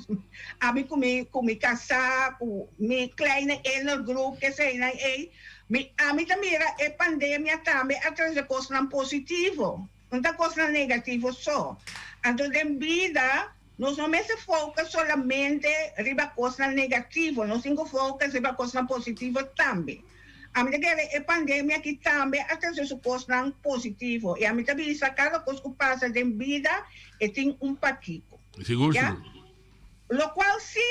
ami ku mi, ku mi kasá, ku mi kleine inner groep, eseinan ei, mi, ami ta mira e pandemia tambe a trese kosnan positivo, no ta kosnan negativo so. Anto den bida. Nos no mester focus solamente riba cosnan negativo, nos tin cu focus riba cosnan positivo tambe. Ami ta kere e pandemia aki tambe a trece su cosnan positivo y ami ta bisa cada cos cu pasa den bida e tin un pakico. Sigur, Ya? sigur. Locual si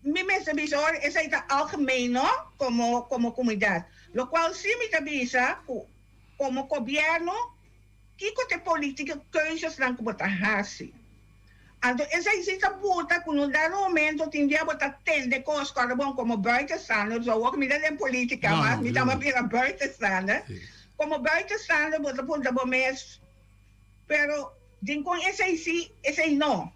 mi mester bisa ora esey ta algemeen no, como como comunidad. Locual si mi ta bisa cu como gobierno Kiko ta e politieke keuzesnan ku bo ta hasi? Anto esei si ta buta ku no dado momento tin dia bo ta tende kos kòrda bon komo buitenstaander, so awor mi ta den politika mas mi ta bira buitenstaander, komo buitenstaander bo ta puntra bo mes pero dinkon esei si esei no?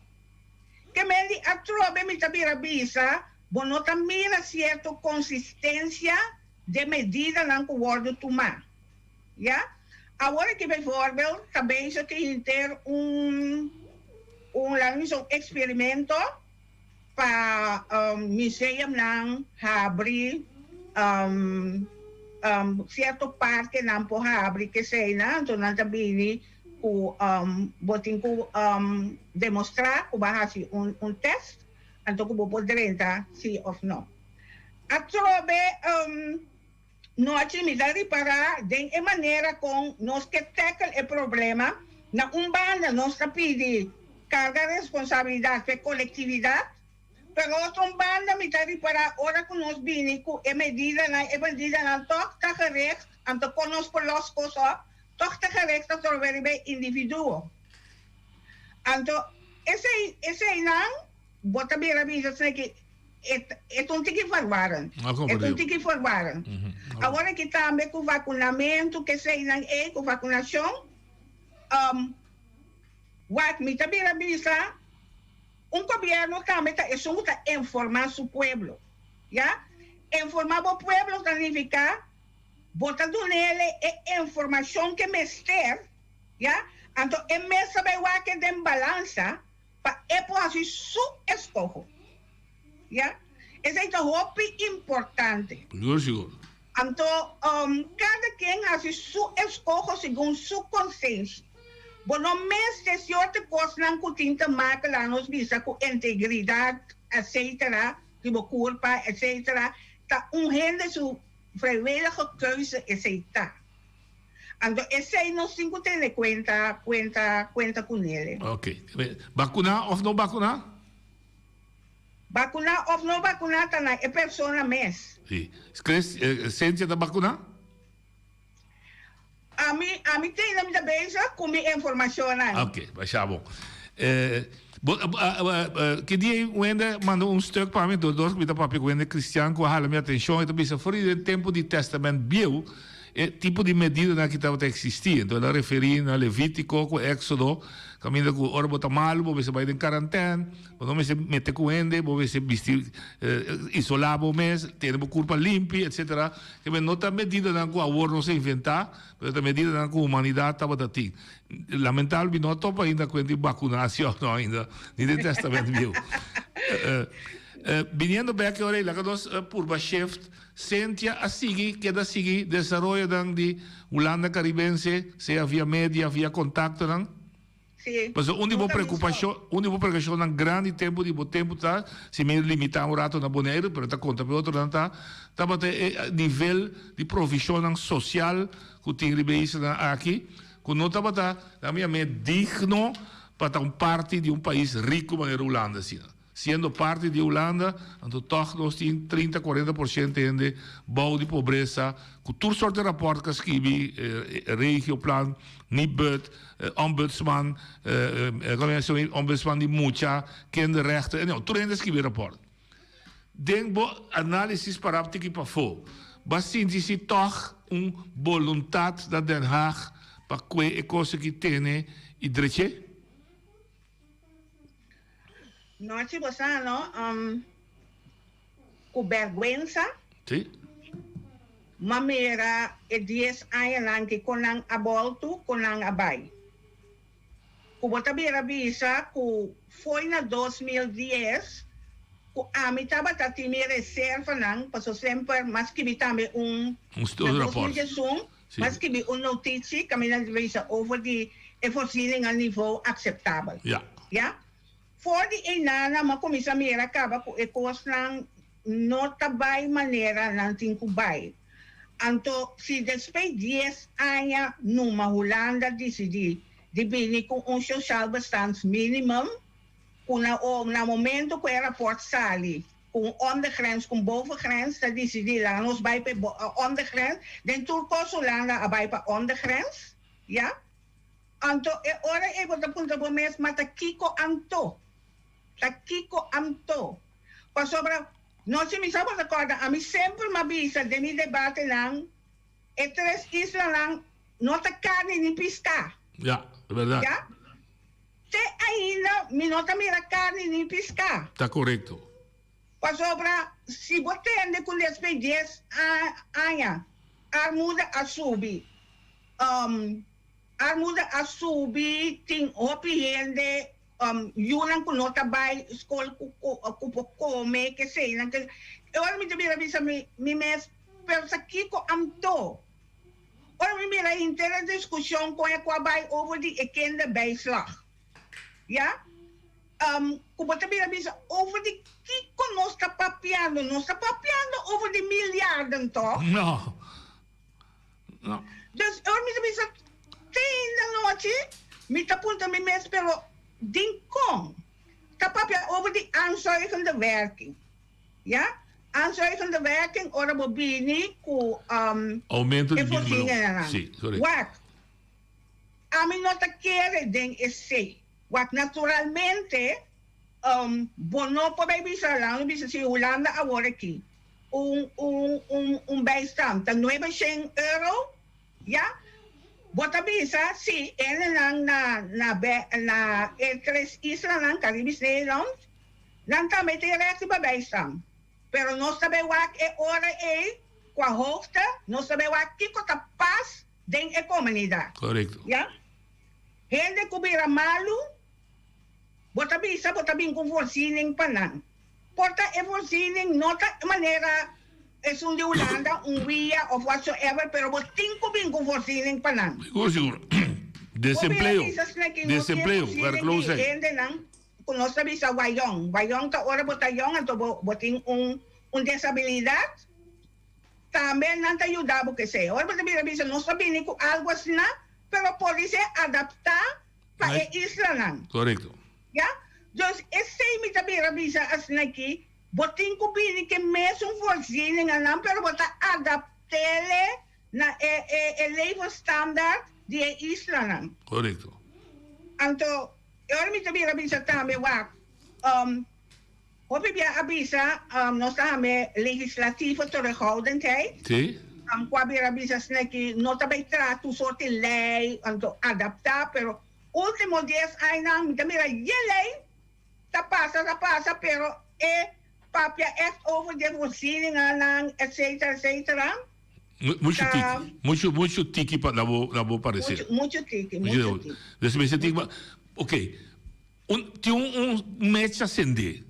Ke men di atrobe mi ta bira bisa bo no ta mira sierto konsistensia den medidanan ku wòrdu tumá. Ya. Awor aki bijvoorbeeld ta bezig cu henter un un laat me bisa un experimento pa museumnan habri cierto parkenan por habri keseynan anto nan ta bini cu bo tin cu demostra cu bo a haci un un test anto cu bo por drenta si of no. Atrobe. Nochi mi ta ripará den e manera kon nos ke tackle e problema. Na un banda nos ta pidi karga responsabilidat p'e kolektividat, pero otro un banda mi ta ripará ora ku nos bini ku e medidanan, e medidanan tòg ta gericht, anto kon nos por lòs kos òp, tòg ta gericht atrobe riba e individuo. Anto esei eseinan bo ta bira bisa esaki E e ta un tiki verwarrend. E ta un tiki verwarrend. Awor aki tambe ku vakunamentu, keseinan ei, ku vakunashon, wak mi ta bira bisa, un gobièrnu tambe ta esun ku ta informá su pueblo. Ya? Informá bo pueblo ta nifiká bo ta dun'ele e informashon ke mester, ya, anto e mes ta bai wak e den balansa. Pa e por hasi su eskoho. Ya. Esei ta hopi importante. Sigur, sigur. Anto, kada ken hasi su eskoho segun su konsenshi. Bo no mester sierto kosnan ku tin te make laga nos bisa ku integridat, etcetera, di bo kurpa, etcetera, ta un hende su vrijwillige keuze esei ta. Anto esei nos tin ku tene kuenta, kuenta, kuenta ku nele. Ok. Bakuná òf no bakuná? Bakuná òf no bakuná ta na e persona mes. Si. Chris, Cynthia ta bakuná? Ami, ami tene mi ta bezig ku mi informashonnan. Ok, masha bon. Bo, ki dia ei un hende manda un stuk pa mi, dor dor ku mi ta papia ku hende kristian ku a hala mi atenshon, e ta bisa for di den tempu di Tèstamènt Bieu e tipo di medidanan aki tabata eksistí. Enton el a referí na Levítiko ku Éksodo, kaminda ku ora bo ta malu bo mester bai den karantèn, bo no mester mete ku hende, bo mester bisti isolá bo mes, tene bo kurpa limpi, etsetera. Keme no ta medidanan ku awor nos a inventá, pero ta medidanan ku humanidat tabata tin. Lamentabel mi no a topa ainda cu di vacunacion no ainda, ni den Testament Bieu. Biniendo bek e ora ei, laga nos purba shift. Cynthia a sigui keda sigui desaroyonan di Hulanda Karibense, sea via media, via kontaktonan? Sí. Pasobra un di bo Nunca mi preokupashon, un di bo preokupashonnan grandi tempu di bo tempu ta, si mi limitá un rato na Boneiru, pero ta konta pa e otronan ta, tabata e nivel di provishonnan sosial ku tin riba e islanan aki, ku no tabata, nan mi yam'é, digno pa ta un parti di un pais riku manera Hulanda asina. Siendo parti di Hulanda, anto tòg nos tin trinta, kuarenta por shento hende bou di pobresa, ku tur sorte rapòrt ku a skibi, Regioplan, Nibud, Ombudsman, Ombudsman di mucha, Kinderrechten, anyhow, tur hende a skibi rapòrt. Den bo análisis pará tiki pafó, bo a sinti si tòg un boluntat na Den Haag pa kue e kos aki tene i drech'é? Nochi bo sa no, um, ku bèrgwensa. Sí. M'a mira e dies añanan ki kon nan a bòltu, kon nan a bai. Ku bo ta bira bisa ku foi na 2010 ku ami tabata tin mi reservanan, paso semper m'a skibi tambe un, Un na rapòrt. 2011, Sí. M'a skibi un notitie kaminda di bisa over di e voorzieningen nivo akseptabel. Ja. Ja. For di einana m'a kuminsá mira kaba ku e kosnan no ta bai manera nan tin ku bai. Anto si despues dies aña numa Hulanda disidí di bini ku un sociaal bestandsminimum ku na na momento ku e raport sali Ku un ondergrens ku un bovengrens ta disidí laga nos bai pa e ondergrens. Den tur kos Hulanda a bai pa ondergrens, ya. Anto e ora ei bo ta puntra bo mes, ma ta kiko anto? Ta kiko anto? Pasobra no si mi sa bo ta kòrda, ami semper m'a bisa den mi debatenan, e tres islanan no ta karni ni piská. Ya, ta bèrdat. Ya. Te ainda mi no ta mira carni ni pisca. Ta corecto. Pasobra si bo tende cu despues dies aña armuda a subi, armuda a subi, tin hopi hende yunan cu no ta bay scol cu por come, keseynan, e ora mi ta bira bisa mi mes, pero ta kico anto? Ora mi mira henter e discusion con e cu a bay over di e kinderbijslag, ya, cu bo ta bira bisa over di kico nos ta papiando? Nos ta papiando over di miljarden, toch? No. No. Dus ora mi ta bisa te hende anochi mi ta puntra mi mes, pero dincon ta papia over di aanzuigende werking? Ya, aanzuigende werking ora bo bini ku Aumento di e minimumloon. voorzieningennan. Sí, sorry. Wak, ami no ta kere den esei. Wak, naturalmente bo no por bay bisa, laga nos bisa si Hulanda awor aki un un un un bijstand ta nuebe shen euro, ya, bo ta bisa si hendenan na na na e tres islanan, Caribisch Nederland, Nan tambe tin recht riba bijstand. Pero nos ta bay wak e ora ey cua hoogte, nos ta bay wak kico ta pas den e comunidad. Correcto. Ya. Hende cu bira malu, bo ta bisa bo ta bin cu voorziening pa nan. Por ta e voorziening no ta manera esun di Hulanda, un wia of whatsoever, pero bo tin cu bin cu voorziening pa nan. Sigur, sigur. Bo bira Desempleo. bisa esaki no tin Desempleo, voorziening di werkloosheid. hendenan. Ku nos ta bisa wayòn. Wayòn ta ora bo ta yòn anto bo bo tin un un desabilidat. Tambe nan ta yuda bo kesei. Ora bo ta bira bisa nos ta bini ku algu asina pero podise adaptá pa e islanan. Korekto. Ya? Dus esei mi ta bira bisa asina aki, bo tin ku bini ke mesun voorzieningennan pero bo ta adapt'ele na e e e levensstandaard di e islanan. Korekto. Anto E ora mi ta bira bisa tambe wak, hopi bia a bisa nos ta hame legislatieve terughoudendheid. Sí. Ku a bira bisa asina ki no ta bay traha tur sorti ley anto adapta pero ultimo dies añanan mi ta mira ye ley ta pasa ta pasa pero e papia echt over de voorzieningennan etcetera etcetera. Mucho tiki, mucho, mucho tiki pa na bo, na bo parecer. Mucho, mucho tiki, mucho tiki. Dus mester tiki pa, ok, un, tin un, un mecha sende.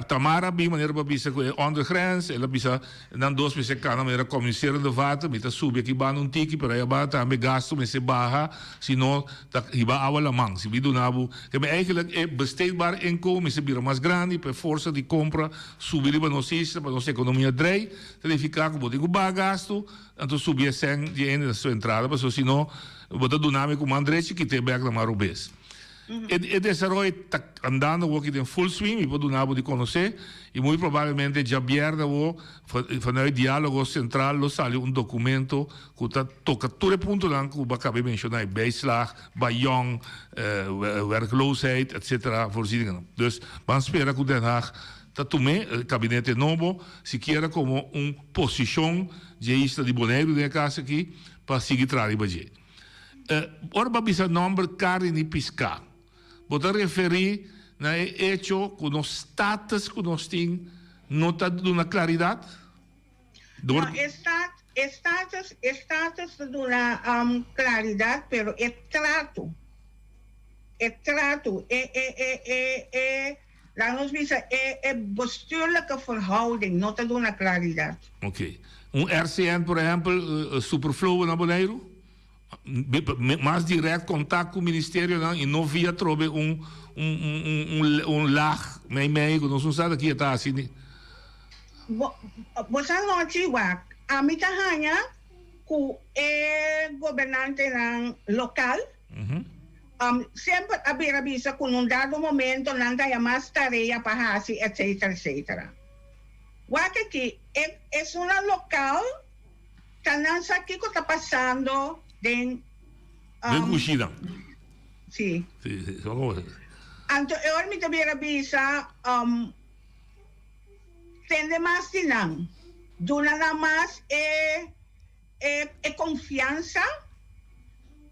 Tamara a bin manera pa bisa ku e ondergrens, el a bisa nan dos mester kana manera communicerende vaten, mi ta subi aki banda un tiki pero aya banda tambe gasto mester baha si no ta hiba awa laman. Si mi duna bo ke mi eigenlijk e besteedbaar inkomen mester bira mas grandi pa e forsa di kompra subi riba nos isla pa nos ekonomia drei, ta nifiká ku bo tin ku baha gasto anto subi e sèn di hende na su entrada pasobra si no bo ta duna mi ku man drechi kit'é bèk na man robes. E desaroyo ta andando awoki den full swing, mi por duna bo di konosé, i muy probablemente djabièrnè awo vanuit Diálogo Sentral lo sali un dokumento ku ta toka tur e puntonan ku bo a kaba di menshoná, e bijslag, bayòn, werkloosheid, etcetera, voorzieningennan. Dus ban spera ku Den Haag ta tum'é, e kabinete nobo, sikiera komo un posishon dje isla di Boneiru den e kas aki, pa sigui traha riba dje. Ora bo a bisa nòmber karni ni piská, bo ta referí na e echo ku nos status ku nos tin no ta duna klaridat? Dor. No, e status, e status ta duna klaridat, pero e trato, e trato, e, e, e, e, e, laat nos bisa e, e bestuurlijke verhouding no ta duna klaridat. Oké. Un RCN, por ehèmpel, superfluo na Boneiru? Mas direct contact cu ministerionan y no via trobe un un un laag mei mei cu nos no sa ta kia ta haci ni. Bo bo sa nochi wak ami ta haña cu e gobernantenan local semper a bira bisa cu nun dado momento nan ta haya mas tarea pa haci etcetera etcetera. Wak aki e esunnan local. Ta nan sa kiko ta pasando den. Den kushina. Si. Si, si. Anto e ora mi ta bira bisa, tende mas di nan. Duna nan mas e e e konfiansa.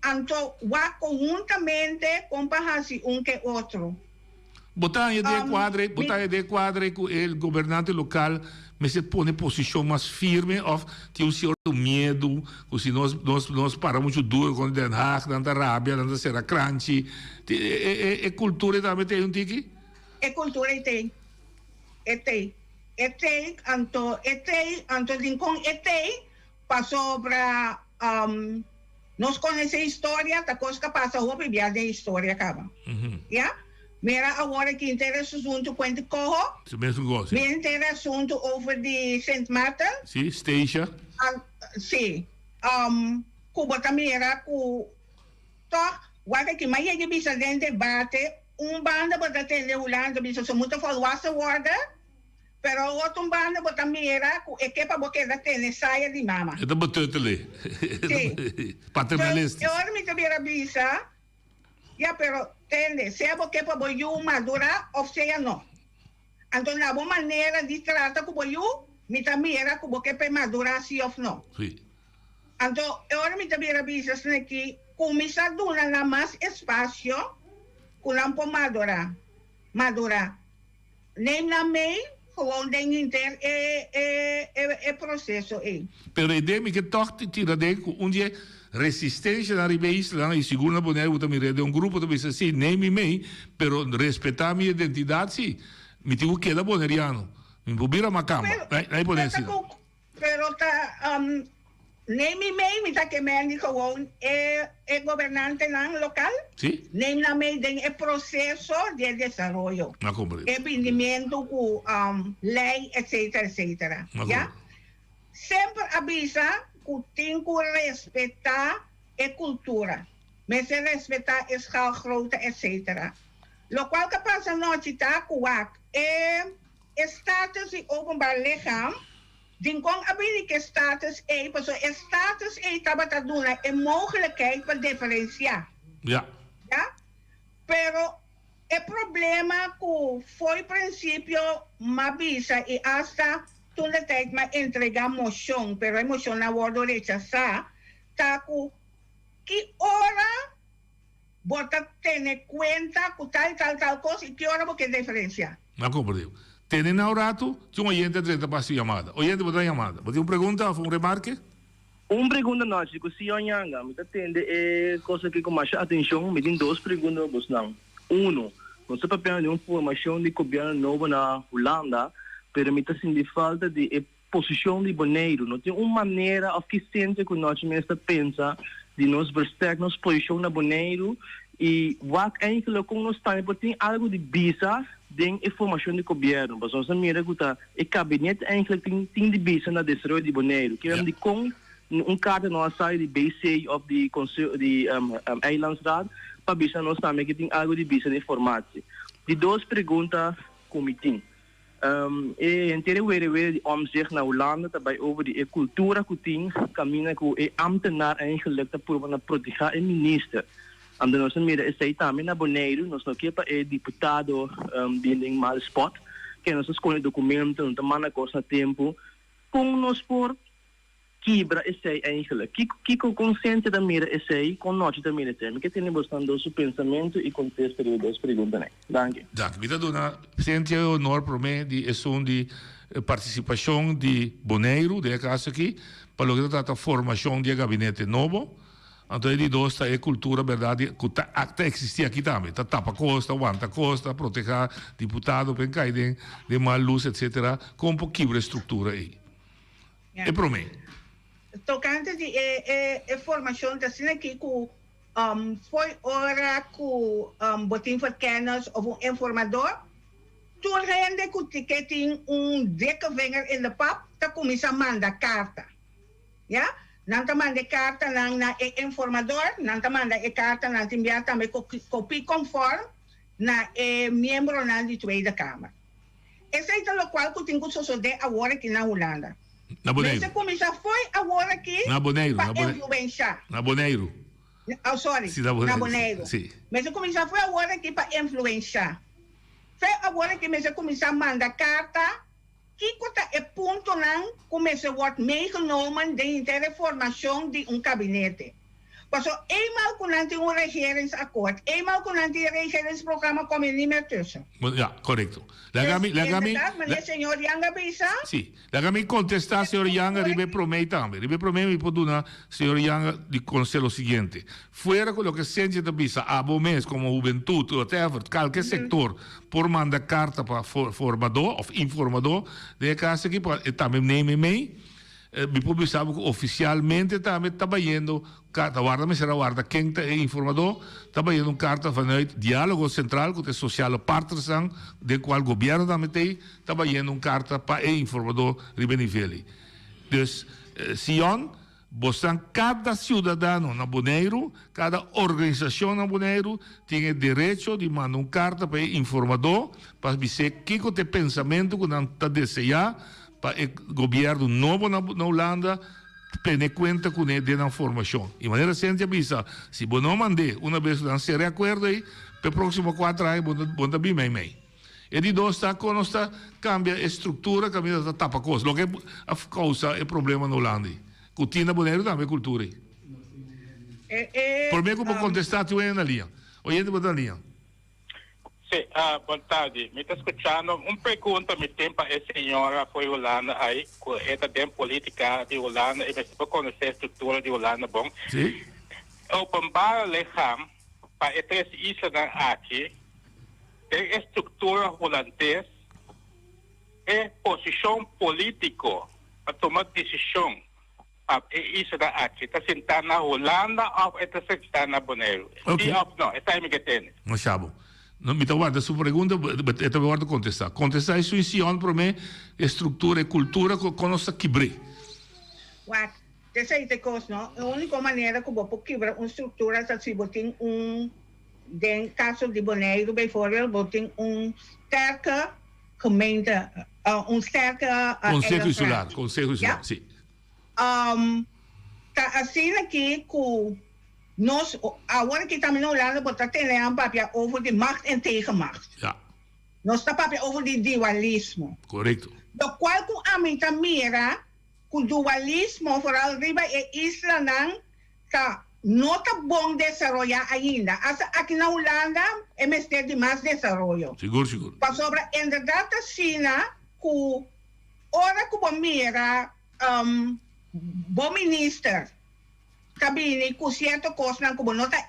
Anto wak konhuntamente kon pa hasi un ke otro. Bo ta haña den e kuadre, bo ta haña den e kuadre ku e gobernante lokal mester pone posishon mas firme òf tin un sierto miedu ku si nos nos nos para muchu duro kontra Den Haag nan ta rabia, nan ta sera kranchi. E e e kultura ei tambe t'ei un tiki? E kultura ei t'ei. E t'ei. E t'ei anto e t'ei anto dinkon e t'ei pasobra Nos conoce historia, ta cos ca pasa hopi bia den historia caba. Ya? Mira awor aki henter e asunto Puente Coho. Si mesun cos, si. Mira henter e asunto over di Sint Maarten. Si, Statia. Si. Cu bo ta mira cu toch, wak aki, ma yega bisa den debate, un banda bo ta tende Hulanda bisa ze moeten volwassen worden. Pero otro un banda bo ta mira ku e ke pa bo keda tene saya di mama. E ta betuttele. Si. Paternalistisch. Dus e ora mi ta bira bisa, ya pero tende, sea bo ke pa bo yu madura of sea no. Anto na bo manera di trata ku bo yu, mi ta mira ku bo ke p'e madura si of no. Si. Anto e ora mi ta bira bisa esaki, kuminsá duna nan mas espasio ku nan por madura, madura. Neem nan mee gewoon den hinter e e proceso ey. Pero e den mi ke tòg tira den ku un di e resistensianan riba e islanan i sigur na Boneiru bo ta mira den un grupo ta bisa si neem mi mee pero respetá mi identidat si mi tin ku keda boneriano mi por bira makamba na e pone asina. Pero ta neem mi mee, mi ta ke men di gewoon e e gobernantenan lokal. Sí. Neem nan mee den e proseso di e desaroyo. Mi a komprende. E bindimentu ku lei etsetera etsetera. Mi a Ya. komprende. Semper a bisa ku tin ku respetá e kultura. Mester respetá e schaalgrootte etsetera. Lokual ta pasa nochi ta ku wak e. E status di openbaar lichaam, dinkon a bini ku e status ei? Pasobra e status ei tabata duna e mogelijkheid pa diferensiá. Ja. Ja? Pero e problema ku fo'i prinsipio m'a bisa i asta toen de tijd m'a entregá moshon, pero e moshon a wòrdu rechasá, ta ku ki ora Bo ta tene cuenta cu tal tal tal cos y ki ora bo ke diferencia? Na comprende. Tene na un rato, tin un oyente a drenta pa haci yamada. Oyente, bo ta yamada. Bo tin un pregunta of un remarke? Un pregunta nochi cu Sion Yanga. Mi ta tende e cos aki cu masha atencion. Mi tin dos pregunta pa bosnan. Uno. Nos ta papiando di un formashon di gobièrnu nobo na Hulanda, pero mi ta sinti falta di e posishon di Boneiru. No tin un manera òf ki sensia ku Nochi Minister ta pensa di nos versterk nos posishon na Boneiru i wak enkele kon nos tambe por tin algu di bisa den e formashon di gobièrnu. Pasobra nos ta mira ku ta e kabinet enkele tin tin di bisa na desaroyo di Boneiru. Kier dikon un karta no a sali di BC òf di Konseo di Eilandsraad pa bisa nos tambe ke tin algu di bisa den formatie. Di dos pregunta ku mi tin. E henter e were were di Omtzigt na Hulanda ta bai over di e kultura ku tin kaminda ku e ambtenaar eigenlijk ta purba na protehá e minister. Anto nos a mira esei tambe na Boneiru, nos no ke pa e diputado bin den mal spot, ke nos ta skonde dokumento, no ta manda kos na tempu. Kon nos por kibra esei eigenlijk? Kiko kiko kon Cynthia ta mira esei? Kon Nochi ta mira esei? Mi ke tende bosnan dos su pensamentu i kontesta riba e dos preguntanan. Danki. Danki. Mi ta duna Cynthia e honor prome di esun di partisipashon di Boneiru den e kaso aki pa loke ta trata formashon di e gabinete nobo. Anto e di dos ta e kultura bèrdat di ku ta ta eksistí aki tambe. Ta tapa kos, ta wanta kos, ta protehá diputado pa e kai den den mal lus etsetera. Kon por kibra e struktura ei? E promé. Tokante di e e e formashon ta asina aki ku fo'i ora ku bo tin verkennis òf un informador, tur hende ku ke tin un dikke vinger in de pap ta kuminsá manda karta. Ya. Nan ta manda e kartanan na e informador, nan ta manda e kartanan tin bia tambe kopie konfòrm na e miembronan di Tweede Kamer. Esei ta lokual ku tin ku sosodé awor aki na Hulanda. Na Boneiru. Mester kuminsá fo'i awor aki Na Boneiru, pa na Boneiru. influenshá. Na Boneiru. Oh, sorry. Si, na Na Boneiru. Boneiru. Si. Mester kuminsá fo'i awor aki pa influenshá. Fo'i awor aki mester kuminsá manda karta kiko ta e puntonan ku mester wòrd meegenomen den henter e formashon di un kabinete. Paso eenmaal ku nan tin un regeringsakkoord, eenmaal ku nan tin e regeringsprogramma kom je niet meer tussen. Ja, korekto. Laga mi, Dus laga mi, inderdaad, meneer señor Janga bisa. Si, laga mi kontestá señor Janga riba e promé tambe. Riba e promé mi por duna señor Janga di konosé lo siguiente. Fuera ku loke Cynthia ta bisa, abo mes komo hubentut, whatever, kalke sektor por manda karta pa formadó òf informadó den e kas aki pa e tambe neem e mee. Mi por bisa bo ku ofisialmente tambe ta bayendo karta, warda mester a warda ken ta e informadó, ta bayendo un karta vanuit Diálogo Sentral ku ta e sosiale partnersnan den kual gobièrnu tambe ta ei, ta bayendo un karta pa e informadó riba e nivel ei. Dus, Sion, bosnan kada siudadano na Boneiru, kada organisashon na Boneiru tin e derecho di manda un karta pa e informadó pa bis'é kiko ta e pensamentu ku nan ta deseá Pa e gobierno nobo na Hulanda tene cuenta cune den nan formacion. Y manera Cynthia bisa, si bo no mand'é una bes cu nan cera e acuerdo ey, p'e proximo cuatro aña bo bo ta bin mei mei. E di dos ta con nos ta cambia e structura caminda ta tapa cos, loke a causa e problema na Hulanda ey. Cu tin na Boneiru tambe e cultura ey. Prome cu bo contesta tin un hende na liña. Oyente bo ta na liña. Sí, bon tardi. Mi ta skuchando. Un pregunta mi tin pa e señora for Hulanda ai, ku e ta den politika di Hulanda i mester por konosé struktura di Hulanda bon. Sí. Openbare lichaam pa e tres islanan aki den e struktura hulandes e posishon politiko pa tuma desishon Pa e isla aki ta sintá na Hulanda òf e ta sintá na Boneiru? Sí òf no? Esei mi ke tende. Masha bo. No, mi ta warda su pregunta, but e ta wòrdu kontestá. Kontestá e suision promé, e struktura, e kultura ku kon nos ta kibr'é. Wak, t'esei ta e kos, no? E úniko manera ku bo por kibra un struktura ta si bo tin un, den kaso di Boneiru bijvoorbeeld, bo tin un sterke gemeente, un sterke Konseho Insular, Konseho Insular, sí. Ta asina ki ku nos awor aki tambe na Hulanda bo ta tene nan papia over di macht en tegenmacht. Ja. Nos ta papia over di dualismo. Korekto. Lokual ku ami ta mira ku dualismo vooral riba e islanan ta no ta bon desaroyá ainda. Asta aki na Hulanda e mester di mas desaroyo. Sigur, sigur. Pasobra inderdat ta asina ku ora ku bo mira bo minister. ta bini ku sierto kosnan ku bo no ta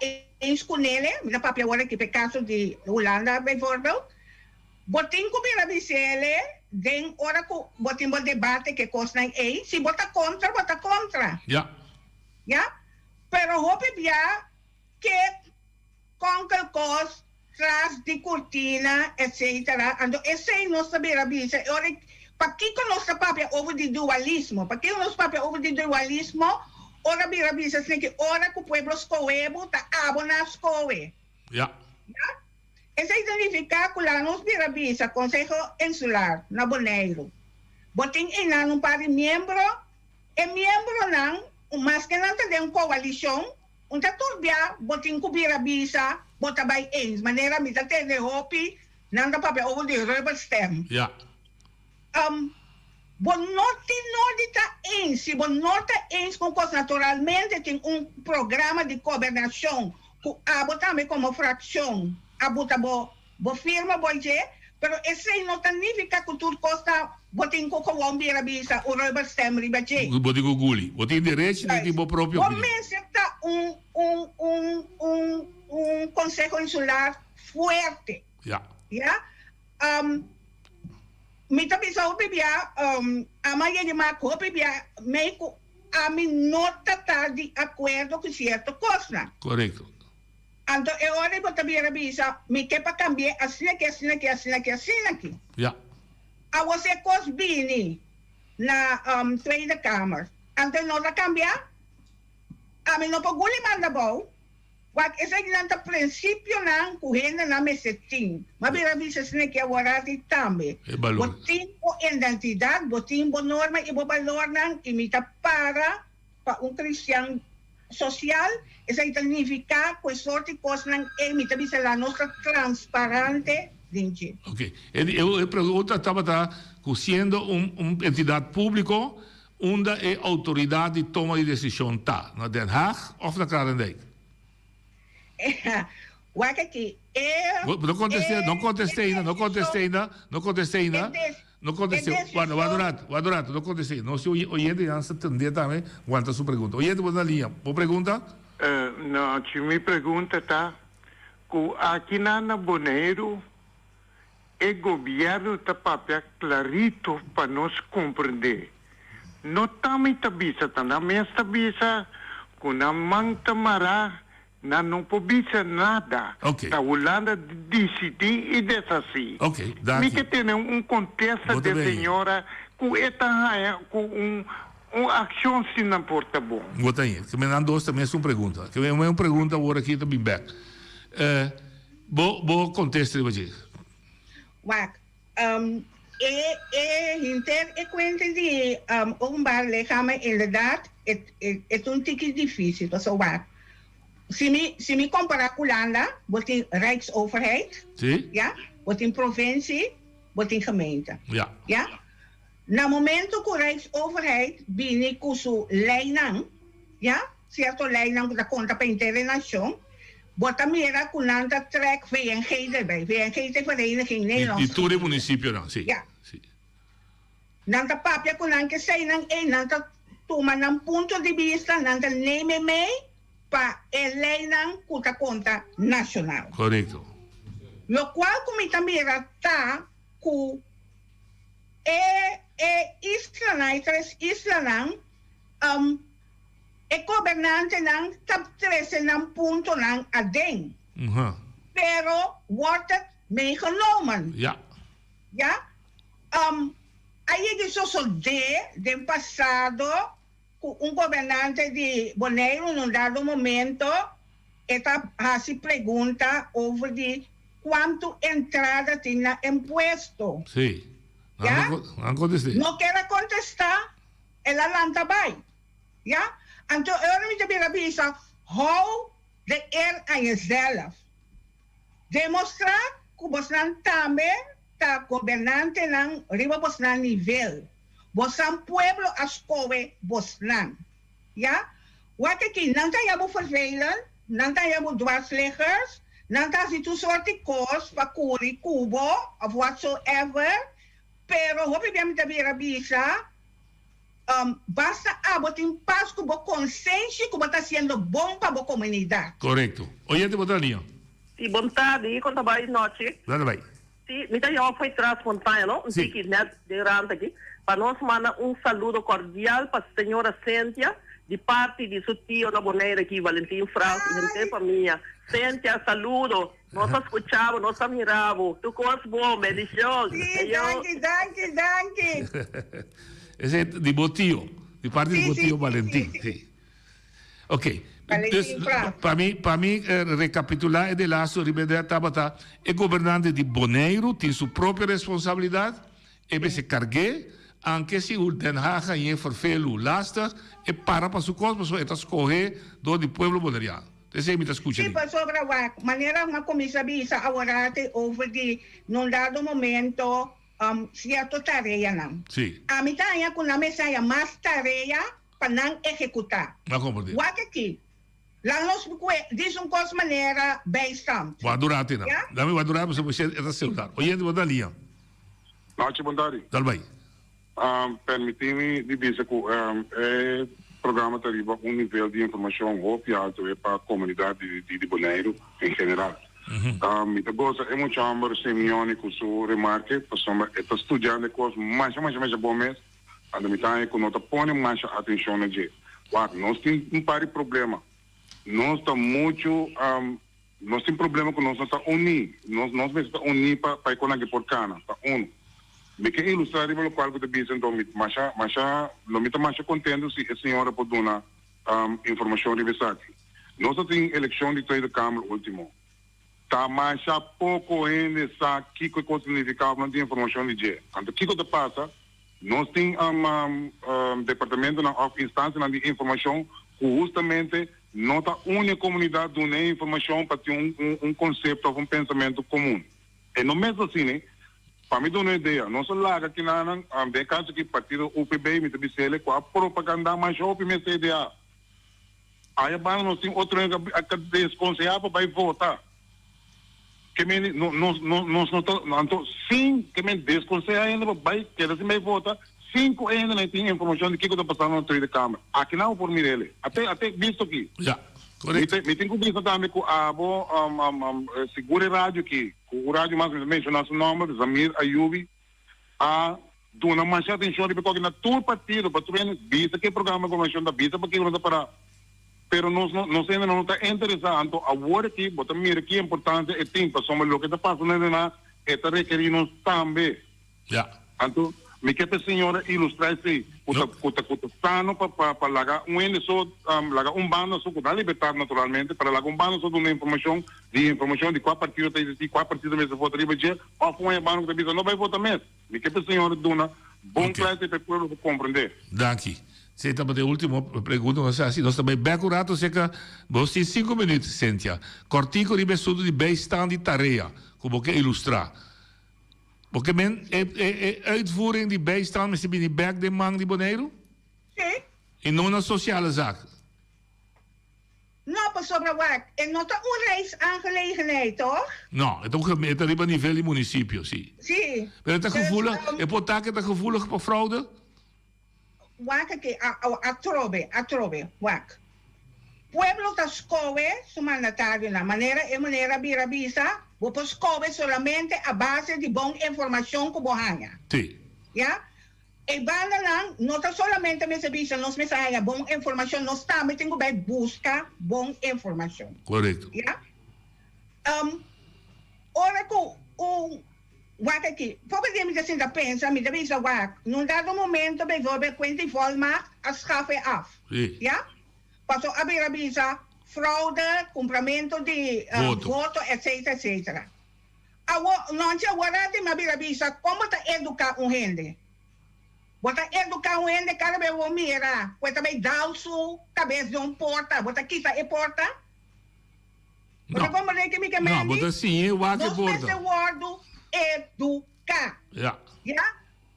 eens ku nele, mi ta papia awor aki pa e kaso di Hulanda bijvoorbeeld, bo tin ku bira bis'ele den ora ku bo tin bo debate ku e kosnan ei, si bo ta kontra, bo ta kontra. Ya. Ya. Pero hopi bia ke konkel kos tras di kurtina etcetera, anto esei nos ta bira bisa e ora pakiko nos ta papia over di dualismo, pakiko nos papia over di dualismo ora bira bisa esei ki ora ku pueblo skohe bo ta abo na skohe. Ya. Ya. Esei ta nifiká ku laga nos bira bisa Konseho Insular na Boneiru bo tin einan un par di miembro, e miembronan maske nan ta den un koalishon, Un ta tur bia bo tin ku bira bisa bo ta bai eens, manera mi ta tende hopi nan ta papia over di rubber stamp. Ja. Bo no tin nor di ta eens, si bo no ta eens ku un kos naturalmente tin un programa di gobernashon ku abo tambe komo frakshon a buta bo Bo firma bo dje, pero esei no ta nifica cu tur cos ta bo tin cu gewoon bira bisa un rubber stamp riba dje. Bo tin cu guli. Bo tin derecho di tin bo propio Bo opinion. mester ta un un un un un conseho insular fuerte. Ja. Ja. Mi ta bisa hopi bia, ama yegi mak hopi bia mei cu ami no ta ta di acuerdo cu cierto cosnan. Corecto. Anto e ora ei bo ta bira bisa, Mi ke pa kambi'é asin'aki, asin'aki, asin'aki, asin'aki. Ja. Awor si e kos bini na Tweede Kamer, anto e no ta kambiá? Ami no por guli manda bou. Wak, esakinan ta prinsipionan ku hendenan mester tin. M'a bira bisa asin'aki aworati tambe. E balor. Bo tin bo identidat, bo tin bo norma i bo balornan, i mi ta para Pa un cristian social, esaki ta nifica cu e soort di cosnan ey mi ta bisa la nos ta transparante den dje. Ok. E e pregunta tabata cu siendo un un entidad publico, unda e autoridad di toma di decision ta? Na Den Haag of na Kralendijk? Wak aki, e No conteste, no conteste ainda, no conteste ainda, no conteste ainda. No contesté. Warda, warda un rato, warda un rato, no contesté. Nos tin oyente ya sa tendé tambe, wanta su pregunta. Oyente bo ta na liña, bo pregunta? No, chi mi pregunta ta ku akinan na Boneiru e gobièrnu ta papia klarito pa nos komprendé. No ta mi ta bisa, ta nan mes ta bisa ku nan man ta mará Nan no por bisa nada. Ok. Ta Hulanda disidí i deshasí. Ok, danki. Mi ke tene un kontesta Bo ta de bem. señora ku e ta haña ku un un akshon si nan por ta bon. Bo ta haña. Ke men nan dos ta mesun pregunta. Ke men un pregunta awor aki ta bin bek. Eh, bo bo kontesta riba dje. Wak, e e henter e kuenta di openbaar lichamen inderdaad e e ta un tiki difisil pasobra wak si mi si mi kompara ku Hulanda bo tin rijksoverheid Sí. ya bo tin provincie bo tin gemeente Ja. ya na momento ku rijksoverheid bini ku su leinan ya Cierto leynan cu ta conta pa henter e nacion, bo ta mira cu nan ta trek VNG erbij. VNG ta e Vereniging Nederlandse Di tur e municipionan, si. Ja. Si. Nan ta papia cu nan keseynan ey, nan ta tuma nan punto di bista, nan ta neem e mee pa e leynan cu ta conta nacional. Correcto. Locual cu mi ta mira ta cu e e islanan, e tres islanan, E gobernantenan ta trece nan puntonan aden, pero wordt het meegenomen. Ja. Ja? A yega sosode den pasado cu un gobernante di Boneiru na un dado momento e ta haci pregunta over di cuanto entrada tin na impuesto. Sí. Ja? Nan contesta. No kier a contesta, el a lanta bay. Ya? Anto e ora mi ta bira bisa, Hou de eer aan jezelf. Demostrá ku bosnan tambe ta gobernantenan riba bosnan nivel. Bosnan pueblo a skohe bosnan. Ya? Wak aki, nan ta haña bo vervelend, nan ta haña bo dwarsliggers, nan ta hasi tur sort di kos pa kuri ku bo of whatsoever, pero hopi bia mi ta bira bisa. Um, basta abo tin pas ku bo konsenshi ku bo ta hasiendo bon pa bo komunidat. Korekto. Oyente bo ta liña. Si, bon tardi, kon ta bai nochi? Nan ta bai. Si, mi ta yama fo'i tras montaña no, un tiki net den rand aki, pa nos manda un saludo cordial pa señora Cynthia di parti di su tio na Bonaire aki, Valentin Frans y henter famia. Cynthia, saludo, nos ta scucha bo, nos ta mira bo, tur cos bon, bendicion. Si, Ayo. danki, danki, danki. Esei di bo tio, di parti di Si, bo si, tio si, Valentin, si. si. Ok, dus Valentin Frans. pa mi, pa mi recapitula e delasto riba e tabata e gobernante di Boneiru tin su propio responsabilidad, e mester cargu'é, anke si ul Den Haag hañ'é ferfelu, lastig, e para pa su cos pasobra e ta scohe door di pueblo boneriano. Esei mi ta scucha Sí, di. pasobra wak, manera mi a cuminsa bisa aworati over di nun dado momento cierto tareanan. Sí. Ami ta haña cu nan mester haña mas tarea pa nan ehekutá. Mi a komprendé. Wak aki, laga nos kue dis un kos manera bijstand. Bo a dura te nan. Ya? Dame bo a dura pasobra bo e ta celular. Oyente bo ta lia. Nochi bon tardi. Dal bai. Permití mi di bisa ku e programa ta riba un nivel di informashon hopi alto e pa komunidat di di Boneiru en general. Mi ta gosa e mucha hòmber Simeone ku su remarke pasobra e ta studiando e kos masha masha masha bon mes. Anto mi ta haña ku no ta pone masha atenshon na dje. Wak, nos tin un par di problema. Nos ta muchu, nos tin problema ku nos no ta uní. Nos nos mester ta uní pa pa e konan aki por kana, ta unu. Mi ke ilustrá riba lokual ku ta bisa, anto mi masha masha lo mi ta masha kontentu si e señora por duna informashon riba esaki. Nos ta tin elekshon di Tweede Kamer último. Ta masha poko hende sa kiko e kos signifiká òf nan tin informashon di dje. Anto kiko ta pasa? Nos tin departamentonan òf instansianan di informashon ku hustamente no ta uni e komunidat duna e informashon pa tin un konsepto òf un pensamentu komun. E no mes asina. Pa mi duna un idea, nos a laga kinanan, den e kaso aki partido UPB, mi ta bis'el, ku a propagandá masha hopi mes CDA. Aya banda nos tin otro hende a ta desconseha pa bay vota. Ke men no nos no nos no ta anto sin ke men desconseha hende pa bay keda sin bay vota sin cu e hendenan tin informacion di kico ta pasando na Tweede Kamer. Aki nan bo por mira ele. Ate ate bisto aki. Ja, Mi correcto. te mi tin cu bisa tambe cu abo sigur e radio aki cu un radio mas mi ta menciona su nomber Zamir Ayubi a duna masha atencion riba e koki na tur partido pa tur hende bisa ke programa di gobernacion ta bisa pakiko no ta para pero nos no nos hende no ta interesa anto awor aki bo ta mira ki importancia e tin pasobra loke ta pasa na na e ta rekeri nos tambe Ja. anto mi ke pa e señora ilustra esey ku ta ku ta ku ta sano pa pa pa laga un hende so laga un banda so ku na libertad naturalmente pero laga un banda so duna informacion di informacion di kua partido ta existi kua partido mester vota riba dje of un hende ku ta bisa no bai vota mes. Mi ke pa e señor duna bon clase pa e pueblo por comprende. Danki. Esei tabata e ultimo pregunta ku nos a hasi. Nos ta bai bek un rato serka bo tin sinku minuut, Cynthia. Kòrtiku riba e asuntu di bijstand di tarea ku bo ke ilustrá. Bo ke men e e uitvoering di bijstand mester bini bek den man di Boneiru? Sí. I no na sociale zaken? No, pasobra wak, e no ta un rijksaangelegenheid, toch? No, e ta un e ta riba nivel di municipio, si. Si. Pero e ta Dus, gevoelig, e por ta ke ta gevoelig pa fraude? Wak aki, a, a, atrobe, atrobe, wak. Pueblo ta skohe su mandatarionan, manera e meneer a bira bisa, bo por skohe solamente a base di bon informacion ku bo haña. Si. Ya? E bandanan no ta solamente mester bisa nos mester haya bon informacion, nos tambe tin cu bay busca bon informacion. Correcto. Ya. Um, ora cu un wak aki, poco dia mi ta sinta pensa, mi ta bisa wak, nun dado momento bijvoorbeeld Quinty Volmacht a schaf e af. Sí. Ya. Paso a bira bisa fraude, cumpramento di Voto. voto, etcetera, etcetera. Awor, nonchi awor a mi a bira bisa, kon bo ta eduká un hende? Bo ta eduká un hende kada bes bo mira ku e ta bai dal su kabes den un porta, bo ta kita e porta? Bo ta No. komprendé ke mi ke No, bo mendi? ta siñ'é wak e Nos porta. mester wòrdu eduká. Ja. Ya?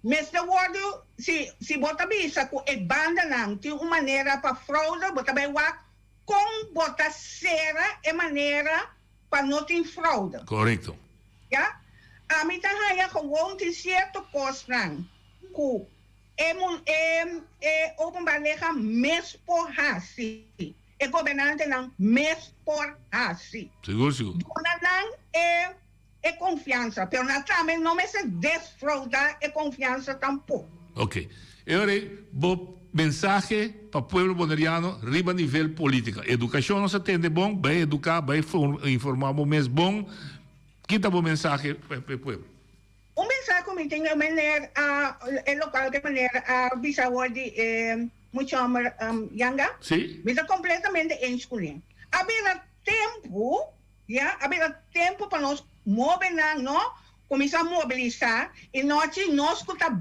Mester wòrdu, si, si bo ta bisa ku e bandanan tin un manera pa fraude, bo ta bai wak kon bo ta sera e manera pa no tin fraude. Korekto. Ya? Ami ta haña gewoon tin sierto kosnan ku E e e openbaar lichaam mes por hasi. E gobernantenan mes por hasi. Sigur sigur. Duna nan e e konfiansa, pero nan tambe no mester desfraudá e konfiansa tampoko. Ok. E ora ei bo mensahe pa pueblo boneriano riba nivel politica. Educacion nos a tende bon, bai educa, bai informa bo mes bon. Ki ta bo mensahe pa e pueblo? Un mensahe ku mi tin e meneer a e lokal ku e meneer a bisa awor di e mucha homber Yanga. Sí. Mi ta completamente eens kuné. A bira tempu, ya, a bira tempu pa nos movenan, no, kuminsá mobilisá i nochi nos ku ta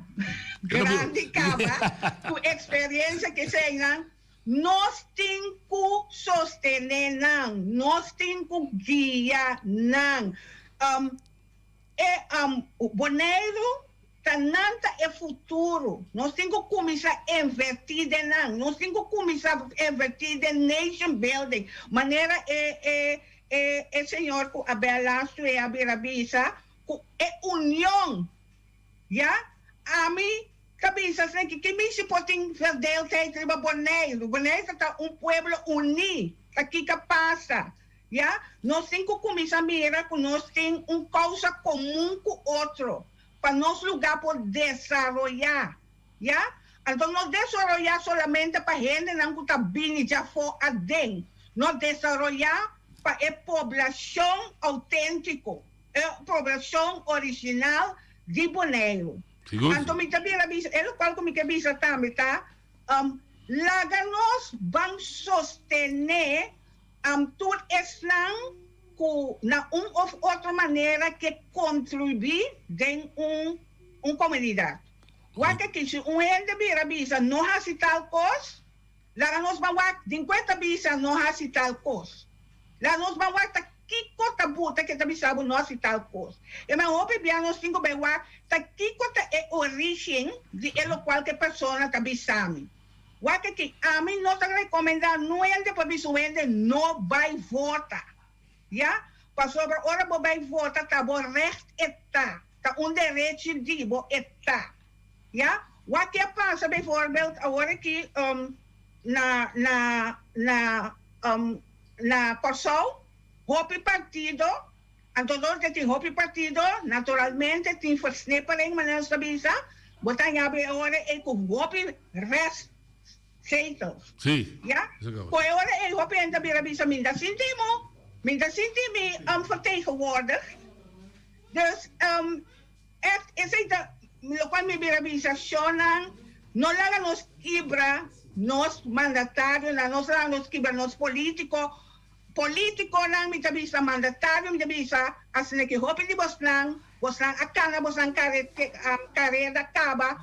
grandi kaba ku eksperiencia ke eseinan, nos tin ku sostené nan, nos tin ku guia nan. E Boneiru ta nan ta e futuro. Nos tin ku kuminsá invertí den nan. Nos tin ku kuminsá invertí den nation building. Manera e e e e señor ku a bel lastu e a bira bisa ku e union ya ami ta bisa esei ki ki mi si por tin verdeeldheid riba Boneiru. Boneiru ta un pueblo uní. Ta kiko a pasa? Ya, nos tin ku kuminsá mira ku nos tin un kousa komun ku otro pa nos lugá por desaroyá. Ya, anto no desaroyá solamente pa hendenan ku ta bini djafó aden, no desaroyá pa e poblashon outéntiko, e poblashon original di Boneiru. Anto mi ta bira bisa, e lokual ku mi ke bisa tambe ta, laga nos ban sostené Am tur esnan ku na un of otro manera ke kontribuí den un un komunidat. Wak aki, si un hende bira bisa no hasi tal kos, laga nos ban wak den ku e ta bisa no hasi tal kos. Laga nos ban wak ta kiko ta buta ke ta bisa bo no hasi tal kos. E men hopi bia nos tin ku bai wak ta kiko ta e orígen di e lokual ku e persona ta bisa mi. Wak aki, ami no ta recomenda nuende pa bisa un hende no bay vota. Ya, pasobra ora bo bay vota ta bo recht e ta, ta un derechi di bo e ta. Ya, wak ki a pasa bijvoorbeeld awor aki na na na na Kòrsou, hopi partido Anto dor ke tin hopi partido, naturalmente tin versnippering, manera nos ta bisa, bo ta haña e ora ei ku hopi restzetels. Sí. Ya? Ku e ora ei hopi hende ta bira bisa, mi ta sinti mu, mi ta sinti mi vertegenwoordigd. Dus, echt esei ta lokual mi bira bisa, shonnan, no laga nos kibra nos mandatarionan, no laga nos kibra nos politico, Politiconan mi ta bisa, mandatario mi ta bisa, asina ki hopi di bosnan, bosnan a cana bosnan careda caba,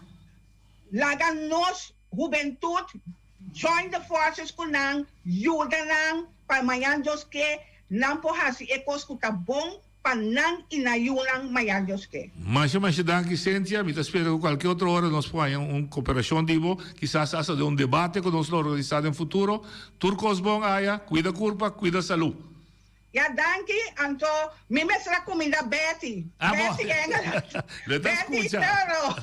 laga nos hubentud join the forces cu nan, yuda nan pa mañan Dios ke nan por haci e cos cu ta bon pa nan y nan yunan mañan Dios ke. Masha masha danki Cynthia, mi ta spera ku kualke otro ora nos por haña un koperashon di bo, kisas asta den un debate ku nos lo organisá den futuro. Tur kos bon aya, kuida kurpa, kuida salú. Ya danki, anto mi mester a kuminda Betty, Ah bo, Betty Engeland, lo ta Betty skucha. Toro.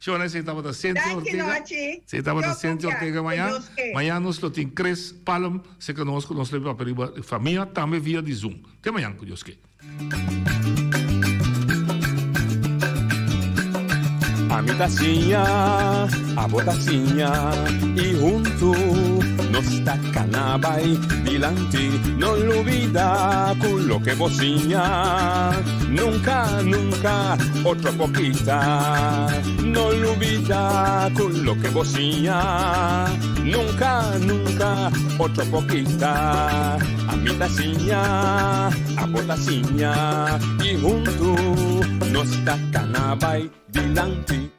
Shona esei tabata Cynthia Danki Ortega, nochi, esei tabata Dios Cynthia kumpia, Ortega ku mañan, Dios ke. mañan nos lo tin Chris Palm serka nos ku nos lo papia riba famia tambe via di Zoom. Te mañan ku Dios ke. Ami ta siña, abo ta siña y huntu nos ta cana bay dilanti. No lubida cu loke bo siña nunca, nunca otro por kita. No lubida cu loke bo siña nunca, nunca otro por kita. Ami ta siña, abo ta siña y huntu nos ta cana bay dilanti.